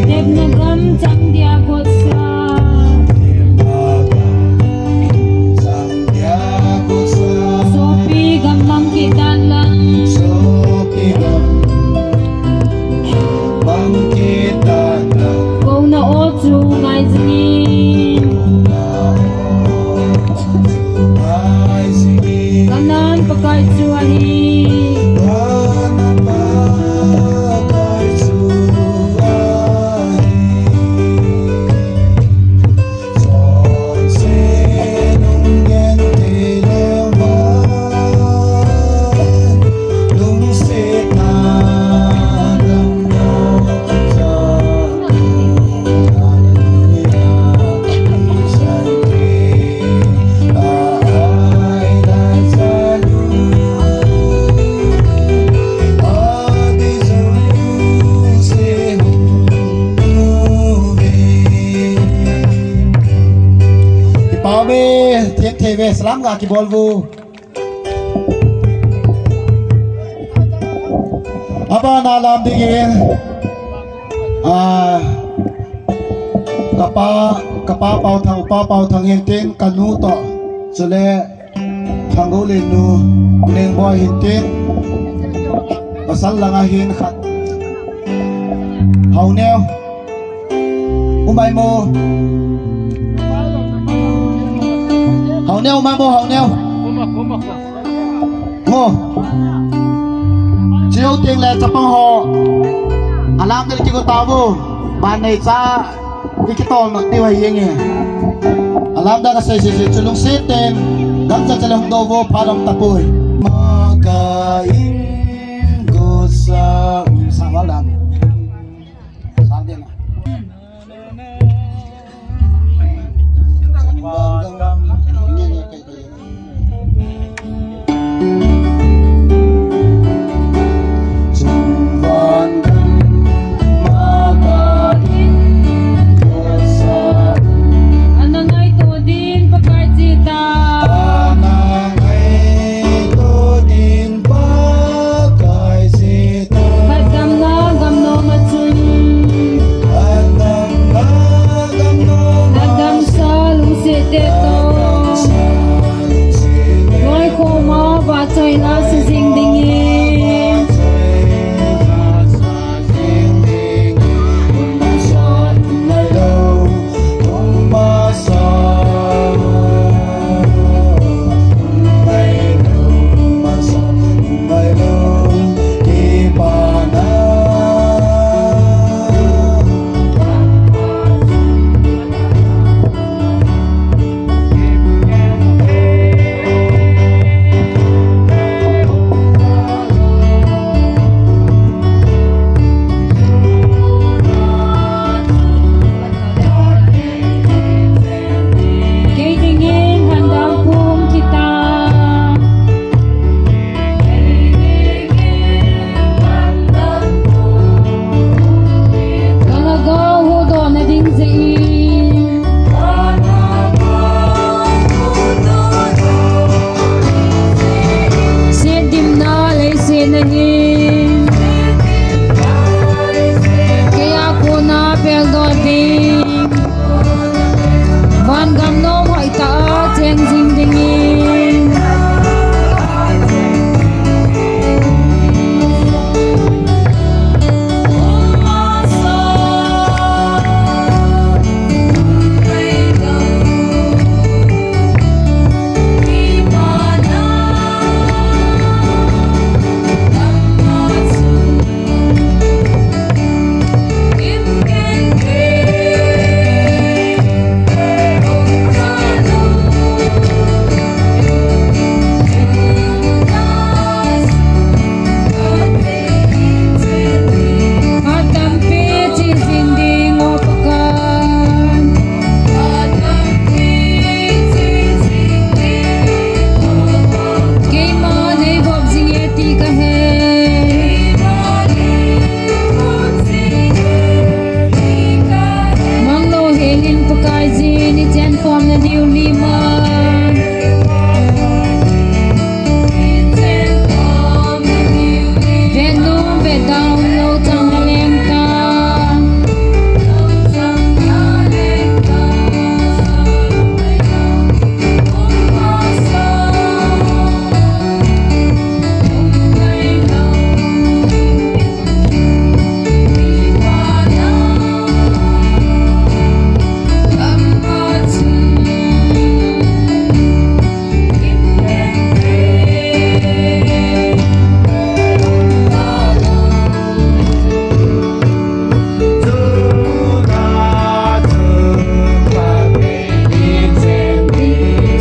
Tepna gam chang dia gotsa. Sopi gam mang kit tan lang. Kouna o chu ngai jingin. Kanan Pakai chu ahi. Kipah uve, themthei ve, salam ga kibol uvo. Abana lam dingin, ah, kapa, kapa Paothang, upa Paothang hintin, kanu toh, chule Thanggoulen nu, Lengboi hintin, pasal langa hin khat. Haoneo. Umai mo. Haoneo, umai mo, Haoneo. Mo. Chiu ting le chapang ho. Alam del kigo tauvo. Ban nei cha. Ikitol mak diu ahi nge. Alam da kasei sei sei chu lungset ten. Gamcha chale hung doh uvo phalom tapoi. Maka in gosa. Sa walam. Ana ngaito din Pakai chita. Ana ngaito din Pakai chita. Khat gam nga gam Manglo helin Pakaiyin i chenkhomna diu lima. Vet nom vet da umlou chang naleng tan.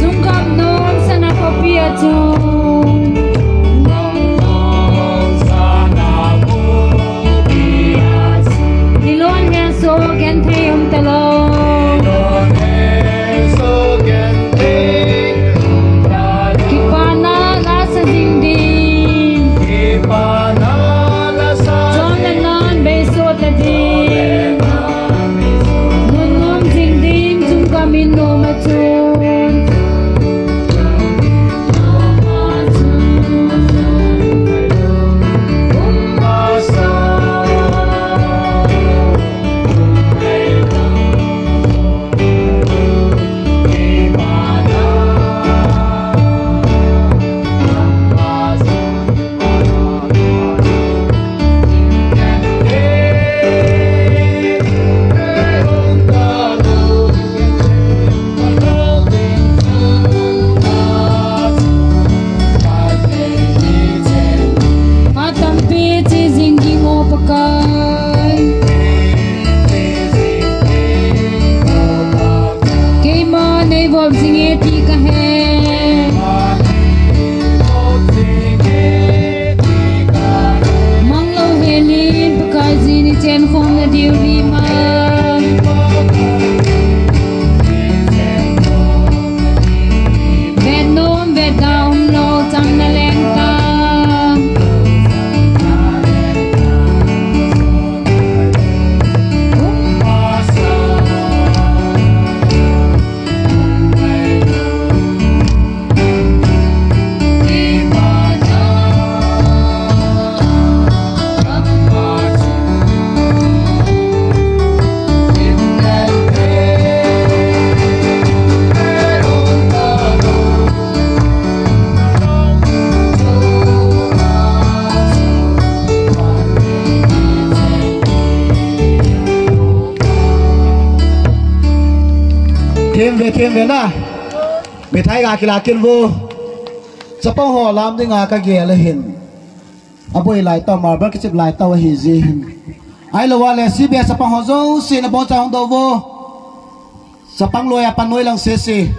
Chungkam nom sana kopi a chung. Ilon he so genthei um talou. Kipana la sa jing ding. Chon le nan beiso ta ding. Nunnom jing ding chungkam in nom a chun. Atampi chi jing ding o Pakai. Keima nei vop jing e ti ka he. Manglo helin Pakaiyin i chenkhomna diu lima. Vet nom vet da umlou chang naleng tan. Themve, themve na. Mithai ga kila kin vo. Chapang ho lam dinga ka gel ahin. Aboi lai tau, marble kichip lai tau ahi jeh hin. Ahilou le C B S chapang ho jouse na bongchai hung dou vo. Chapang loi a pan noi lang sese.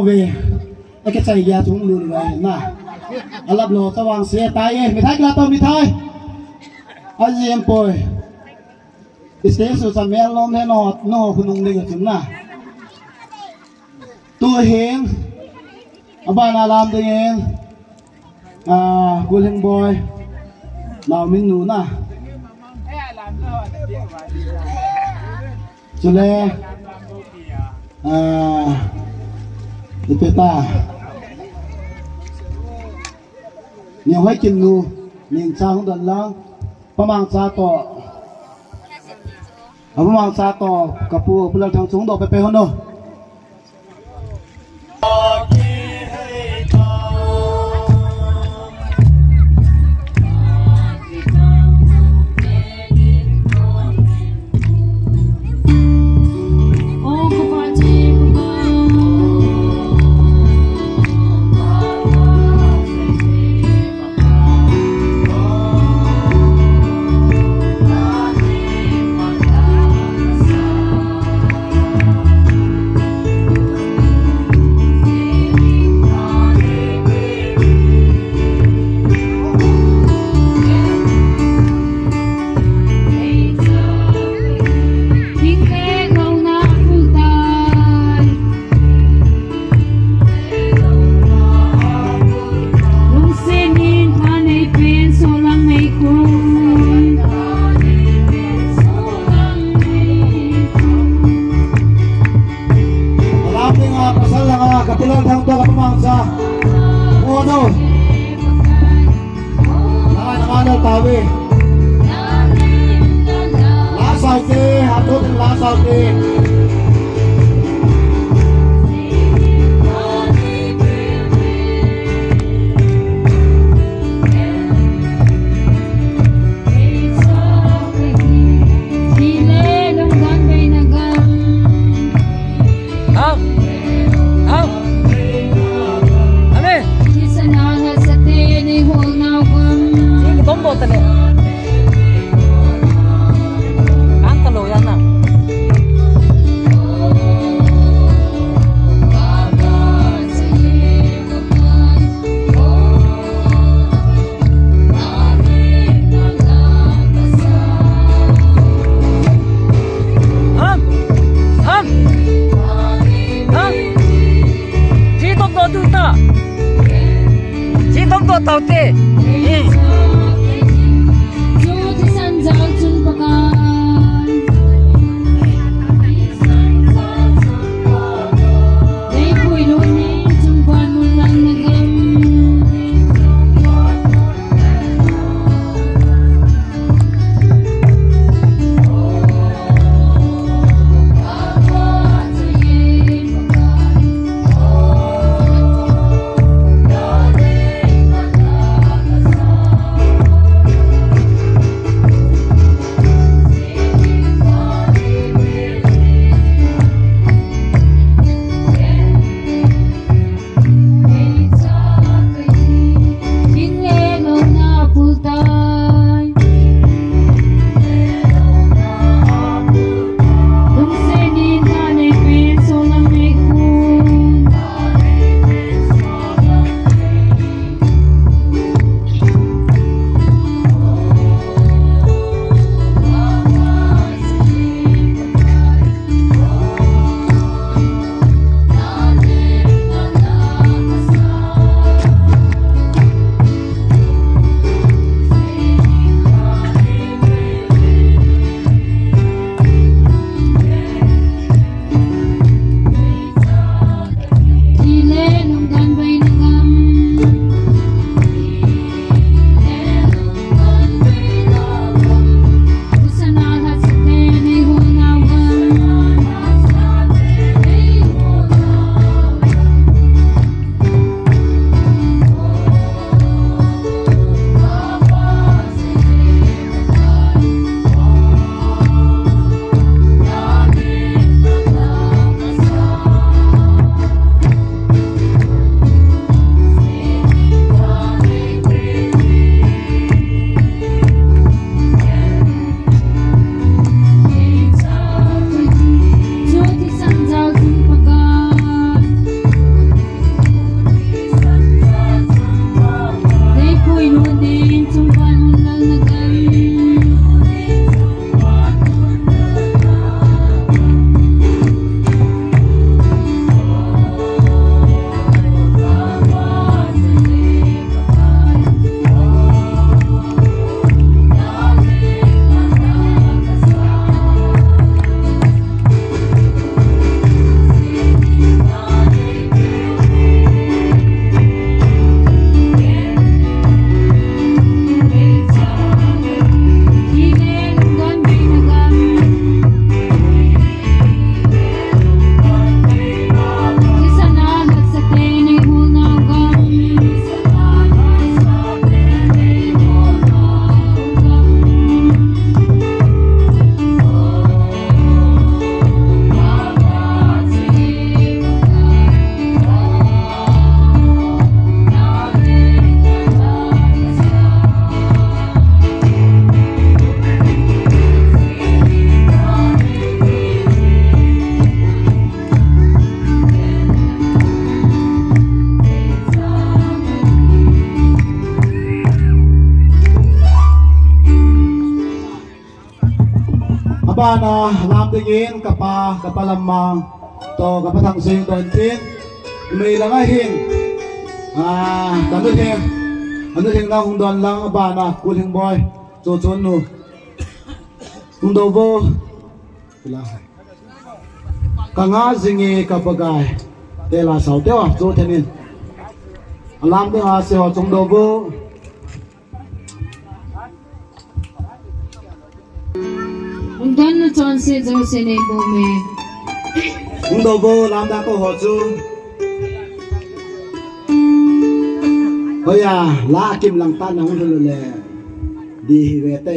Ve, akichai geiya chung lun ve na. Alap lo tawang se tai e, mithai kila to mithai. Aji em poi. Stage chu chamel nom le no, no hunung le chung na. Tu hin, abana lam ding in, ah, Kulhing boy, Naomin nu na. Chule, ah, ipi ta. Neo hai kin nu, ning cha hung don lang, pamang cha to. Abu mang cha to, kapu, Pu Lalthang chung do pepe hono. Alam ding a, pasal lang a, katilal thang to, kapamangsa. Mono. Nanga, nanga, nal tawi. La saute, ato la saute. Hau. Hau. Ame. Sing tom bo tane. Kan ta lo yan na. Ham! Ham! Ham! Chi tom to tu ta. Chi tom to tau te. Abana lam dingin kapa, kapa Lamang, toh kapa Thangsing toh hin tin. Mei langa hin, ah, kanu theng, kanu theng na hung don lang abana Kulhing Boi, Chochon nu. Hung do vo. Kanga jinge ka Pakai. Tela sao teo, chu thenin. Alam dinga se ho chung do vo. Hung don na chonse jouse nei bou me. Hung do vo, lam da ko ho chu. Hoiya, la kim lang ta na hung lhun le. Di hi ve te.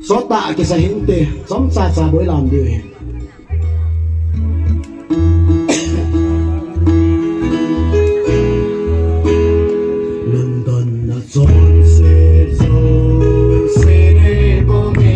Sot ta kisa hinte, chomcha cha boi lam di hi. London na chonse jouse nei bou me.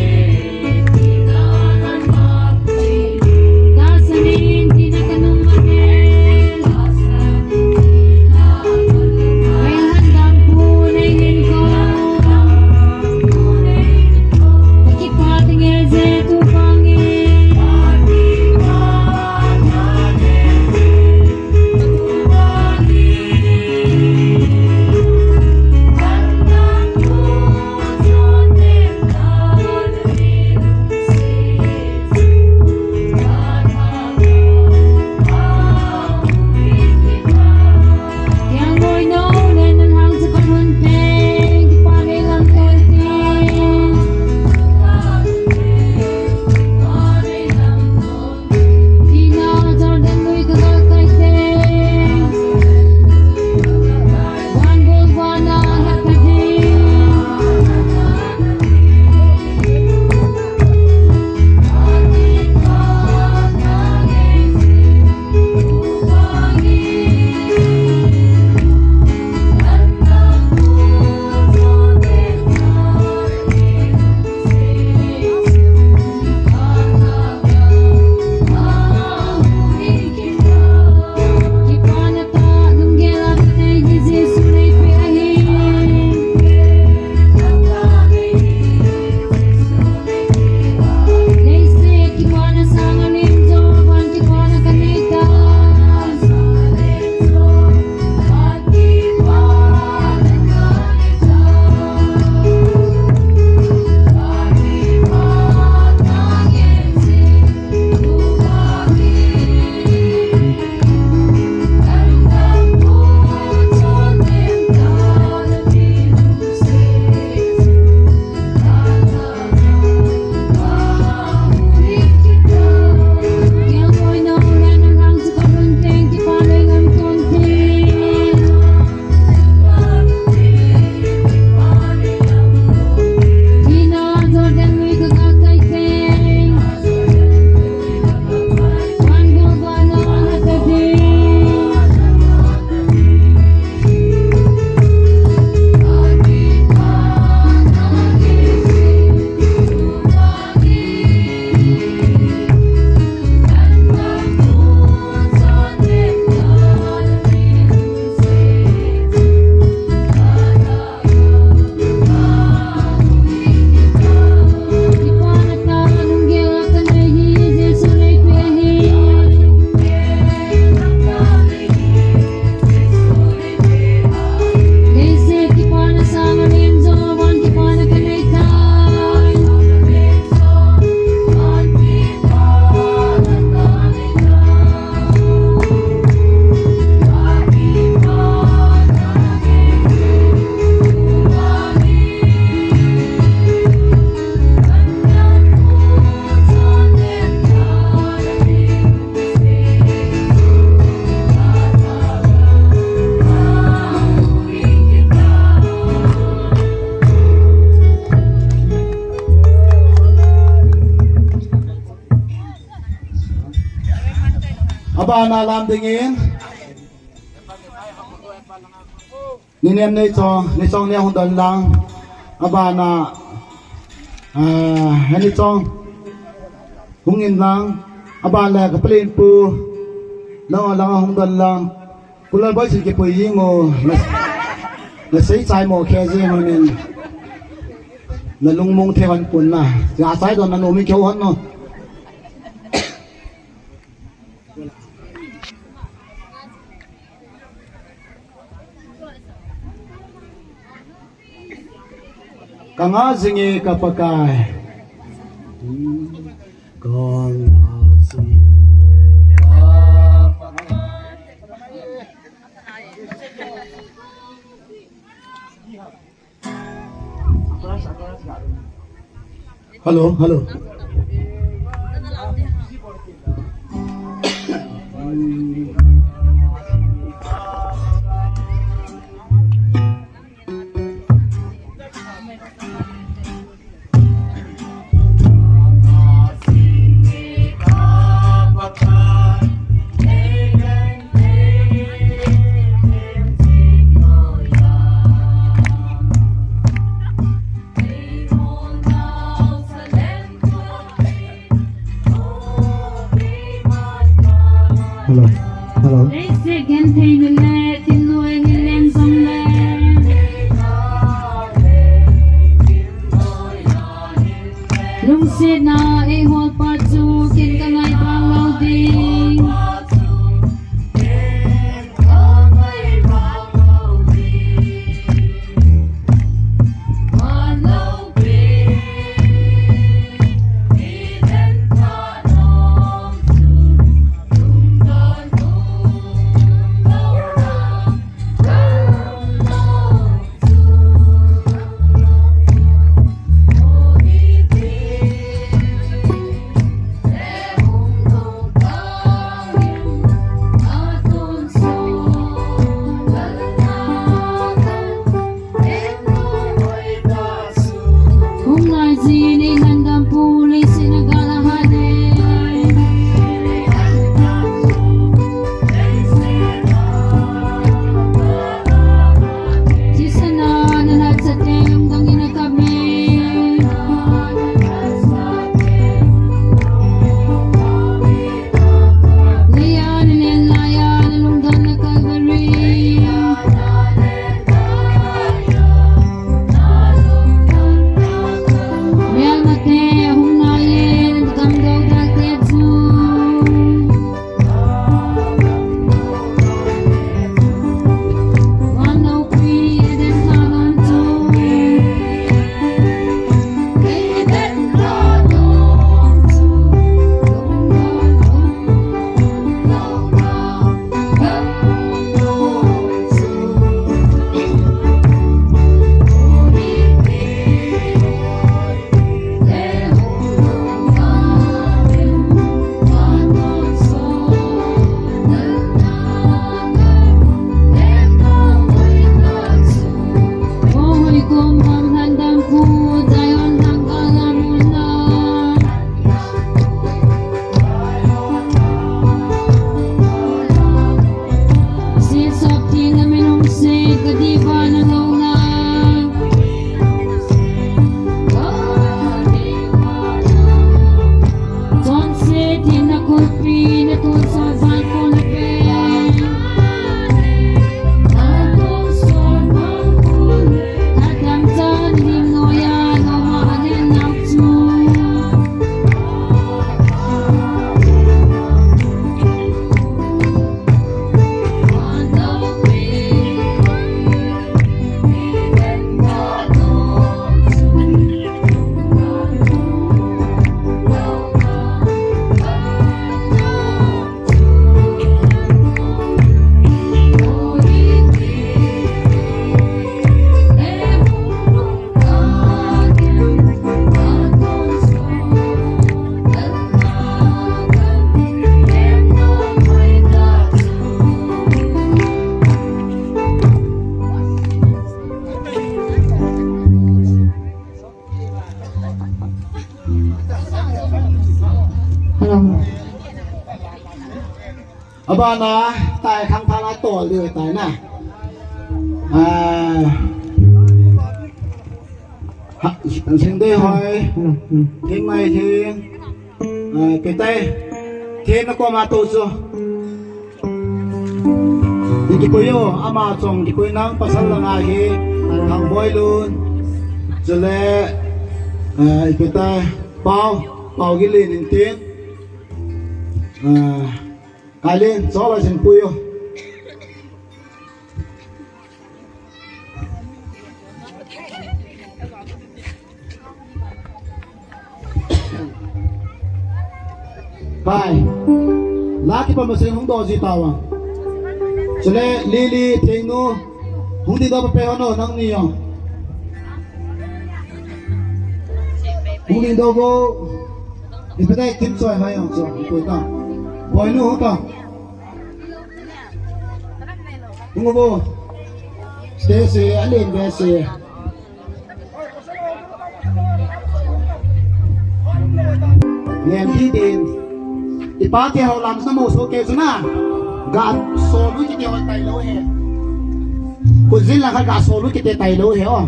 Abana lam dingin. Ninem nei chong, nei chong nei hung don lang. Abana, ah, nei chong. Hung in lang. Abana ka palen pu. Lang lang hung don lang. Kulal boy sin kipui jing mo. Na, na sei chai mo khe jing mo nen. Na lungmong thei van pun na. Ja sai don na nomi keu han no. Ka nga zinge ka Pakai. Ka nga zinge ka Pakai. Hello, hello. Hello. Hello. Leiset genthei na le thingnoi ni leng jong le. Lungsetna eihol pa chu kin ka ngai bang lou ding. Hung ngai ji ni nandam pu lei sina gala hale. Jisana na la sa tem dang ina kami. Leiya na len laiya na lungdon na Calvary. Hello. Abana, tai khang thang a tol diu tai na. Ah, ha, sing de hoi. Hello, hello. Thing mai thing. Ah, kitai. Thing na ko ma to so. Kipui yo, ama chong kipui nang pasal langa hi, Thangboilun, chule, Ah, ipi ta, Pau, Pau Gilin in tin. Ah, Kailin, so la sin puyo. Pai. La kipa masang hung doh ji tauva. Chule Lily, Thengnu, hung ding doh pa pe ho no, nangni ho. Hung ding doh vo. Ipi ta kim choi hai ho, so, koi ta. Boinu ho ta. Hung vo. Stay se, alen ve se. Ngem hi din. Ipa te ho lam na mo so ke suna. Ga solu kiti ho tailou he. Kuzin la ga solu kiti tailou he o.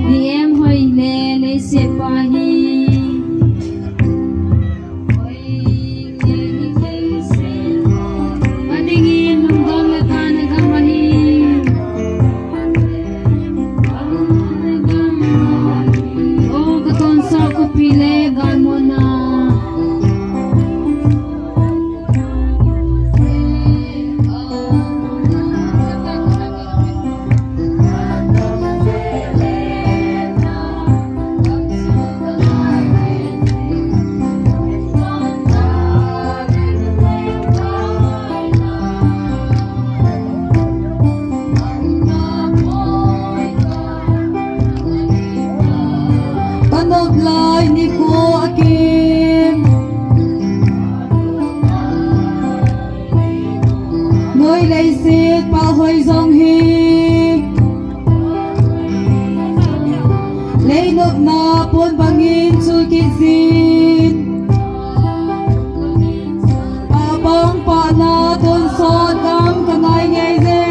Ni em hoi le, leiset pa hi. Hoi le, ni em se. Adingin lungdon le tana gam ahi. O ka tonsot khopi le galmona. Ka nop lai nikho a kim. Noi leiset pa hoi jong hi. Lei nopna pon bangin chul kit jin. Pa bang pa na tonsot gam ka ngai ngei je.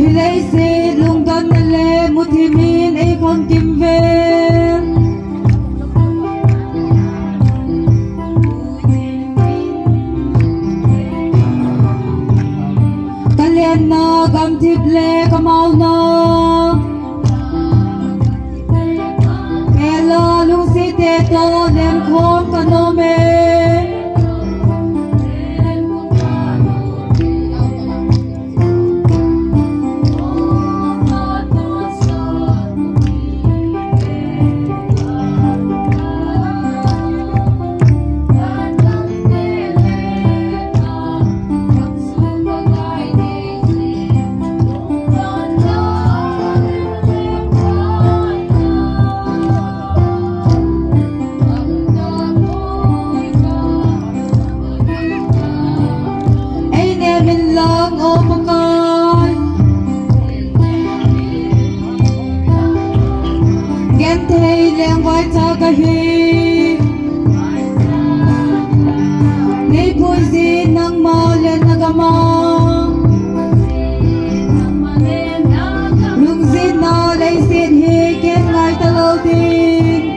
Hi leiset lungdonna le muthimin ei khangkim vel. Ka lenna gamthip le ka mauna. Pela lungset te toh lenkhom ka nom e. Ei nemin lang o Pakai. Genthei lengvai cha kahi. Nei puijin nangma lenna gam a. Lungjinna leiset hi ken ngai talou ding.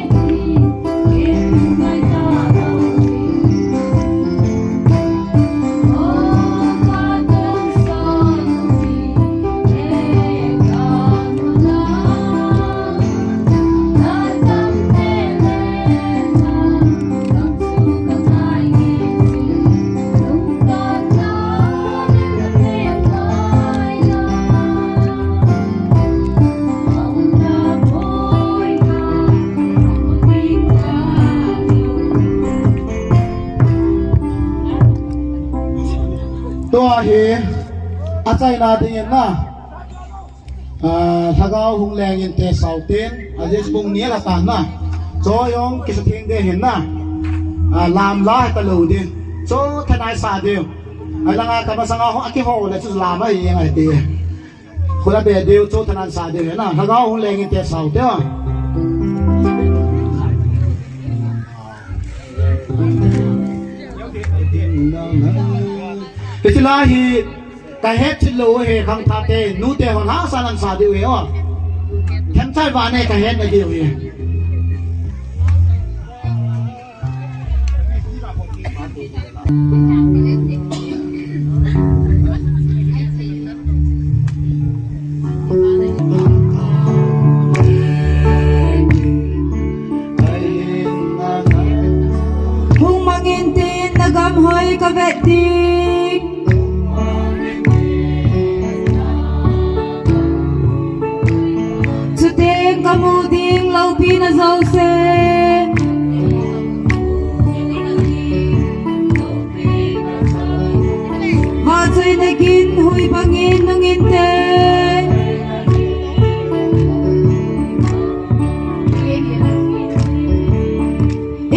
Tua hi achaina dingin na. Ah, lhagao hung leng inte sauten, ajeh chu bung ni alah tan na. Chu jong kisa theng ding ahin na. Ah, lam la hita lou ding. Chu thanai sa ding. Alang a kamasanga ho, akiho le chu lam ahi jeng ahi ti. Khula be ding, chu thanai sa ding ahi na. Lhagao hung leng inte saute. Hiche la hi kahet chilou ahi, khangthah te, nute hon hahsa nan sa diu ahi o. Themchai vane kahet na diu ahi. Hung mang inte, nagam hoi kavet ding. Chuteng kamu ding loupina jouse. Vahchoina gin hui bangin nung inte.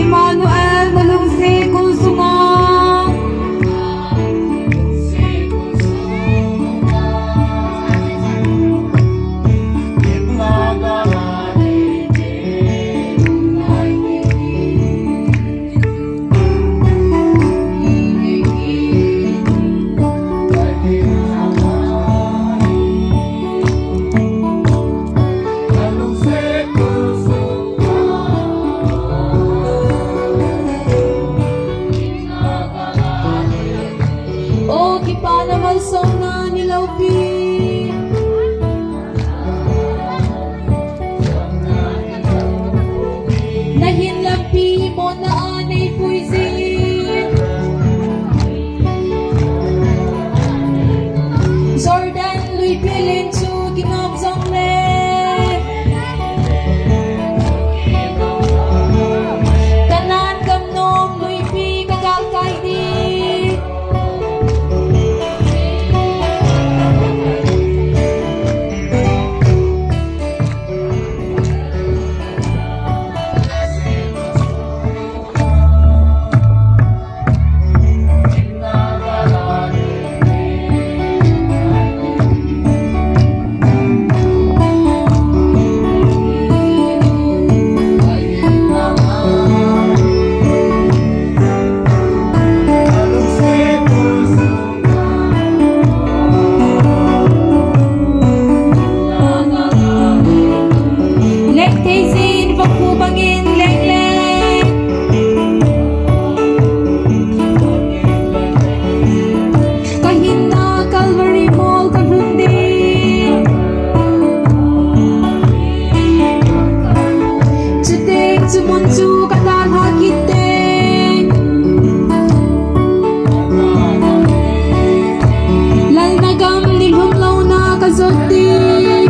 Emmanuel, nalungset kul sunga. O kipana malsomna ni loupi. Nahin lampi monna a neipui jin. Jordan luipi len chu kinop jongle. Canaan gam nom luipi kagalkai ding. Leng thei jin, vakhu bangin leng leng. Kahinna Calvary mol kalhun ding. Chuteng chu mun chu kadalha kit teng. Lal na gam ni lhum louna kajot ding.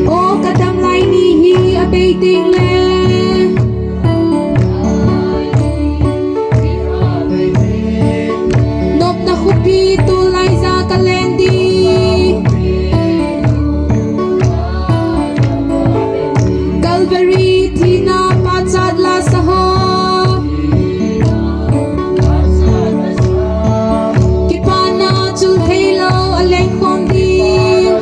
O kadam lai ni hi abei teng le. Nopna khopi tulaija kalen ding. Calvary thina pachat lasa ho. Kipana chul theilou aleng khom ding.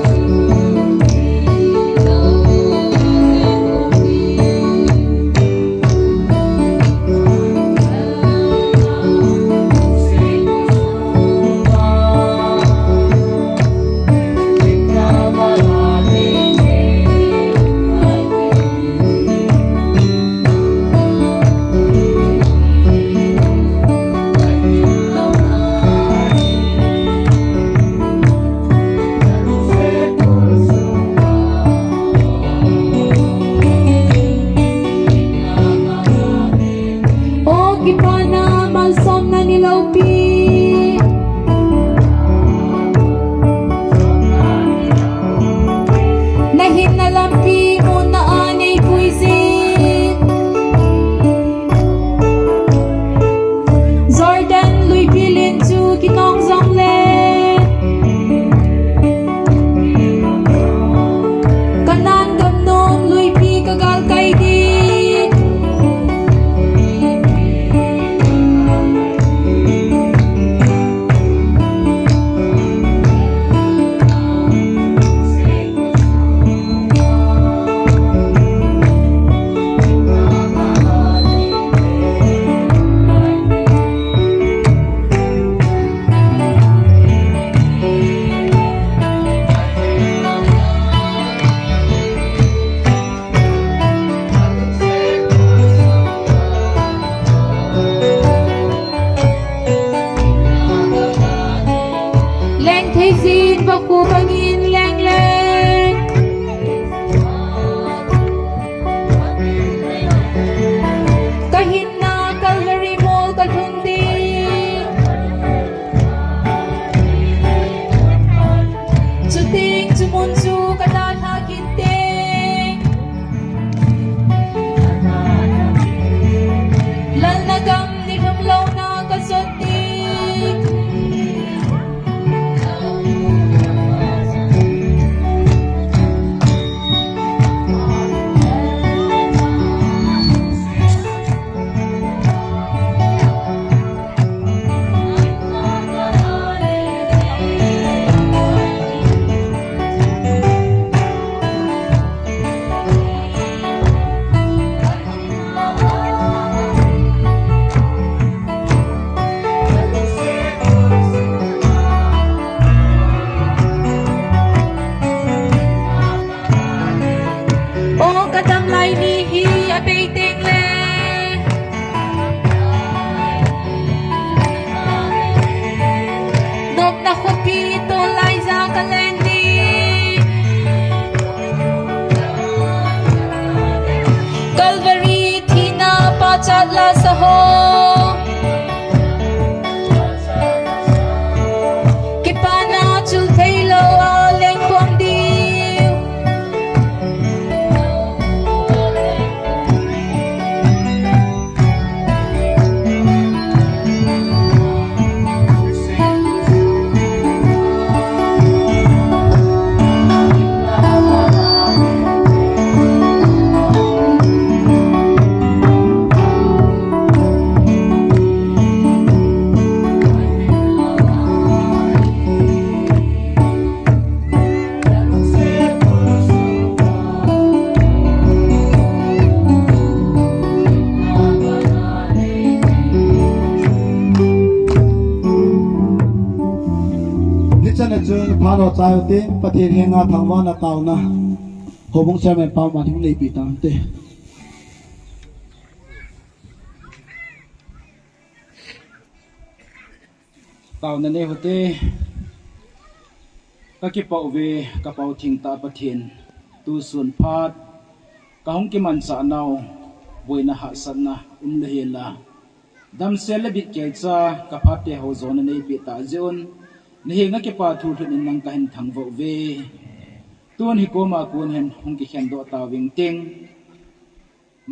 Chat la sa ho. Kipana chul thei lou a leng khom diu. Hichan a chun phat ho chai u tin, Pathen henga thangvahna taona Houbung Chairman pa man hung neipi tang te. Taona nei u hite. Ka kipah uve, ka pau thengtah Pathen. Tusun phat ka hung kimanchah nau, boina hahsatna um lou hel a, damsel le bitkeicha ka phat te ho jona nei peh tah jeh un, na henga kipa thu lhut in nang ka hin thangvah uve. Tun hi koma kon hin hung kikhen doh tau ving ting.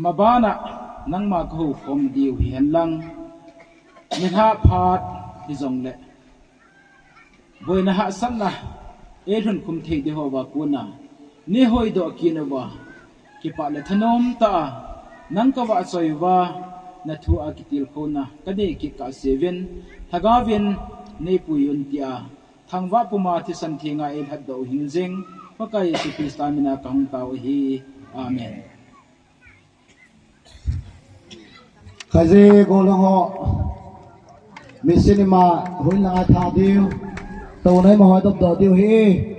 Maban a nangma ka hou khom diu hi hen lang, nilhah phat hi jong le, boina hahsatna ei lhun khum thei ding ho va kon a, nei hoi doh kit uva, kipah le thanom tah a nang ka vahchoi uva, na thu a kitilkhouna ka nei kit kah seuvin, lhagao vin nei pui un tia, thangvah puma thisan thenga ei lhatdoh u hing jing, Pakai Jesu Christa mina ka hung tao ahi. Amen. Khazi golhang ho, mission ima huin langa tha diu, tou nai ma hoi dop doh diu hi.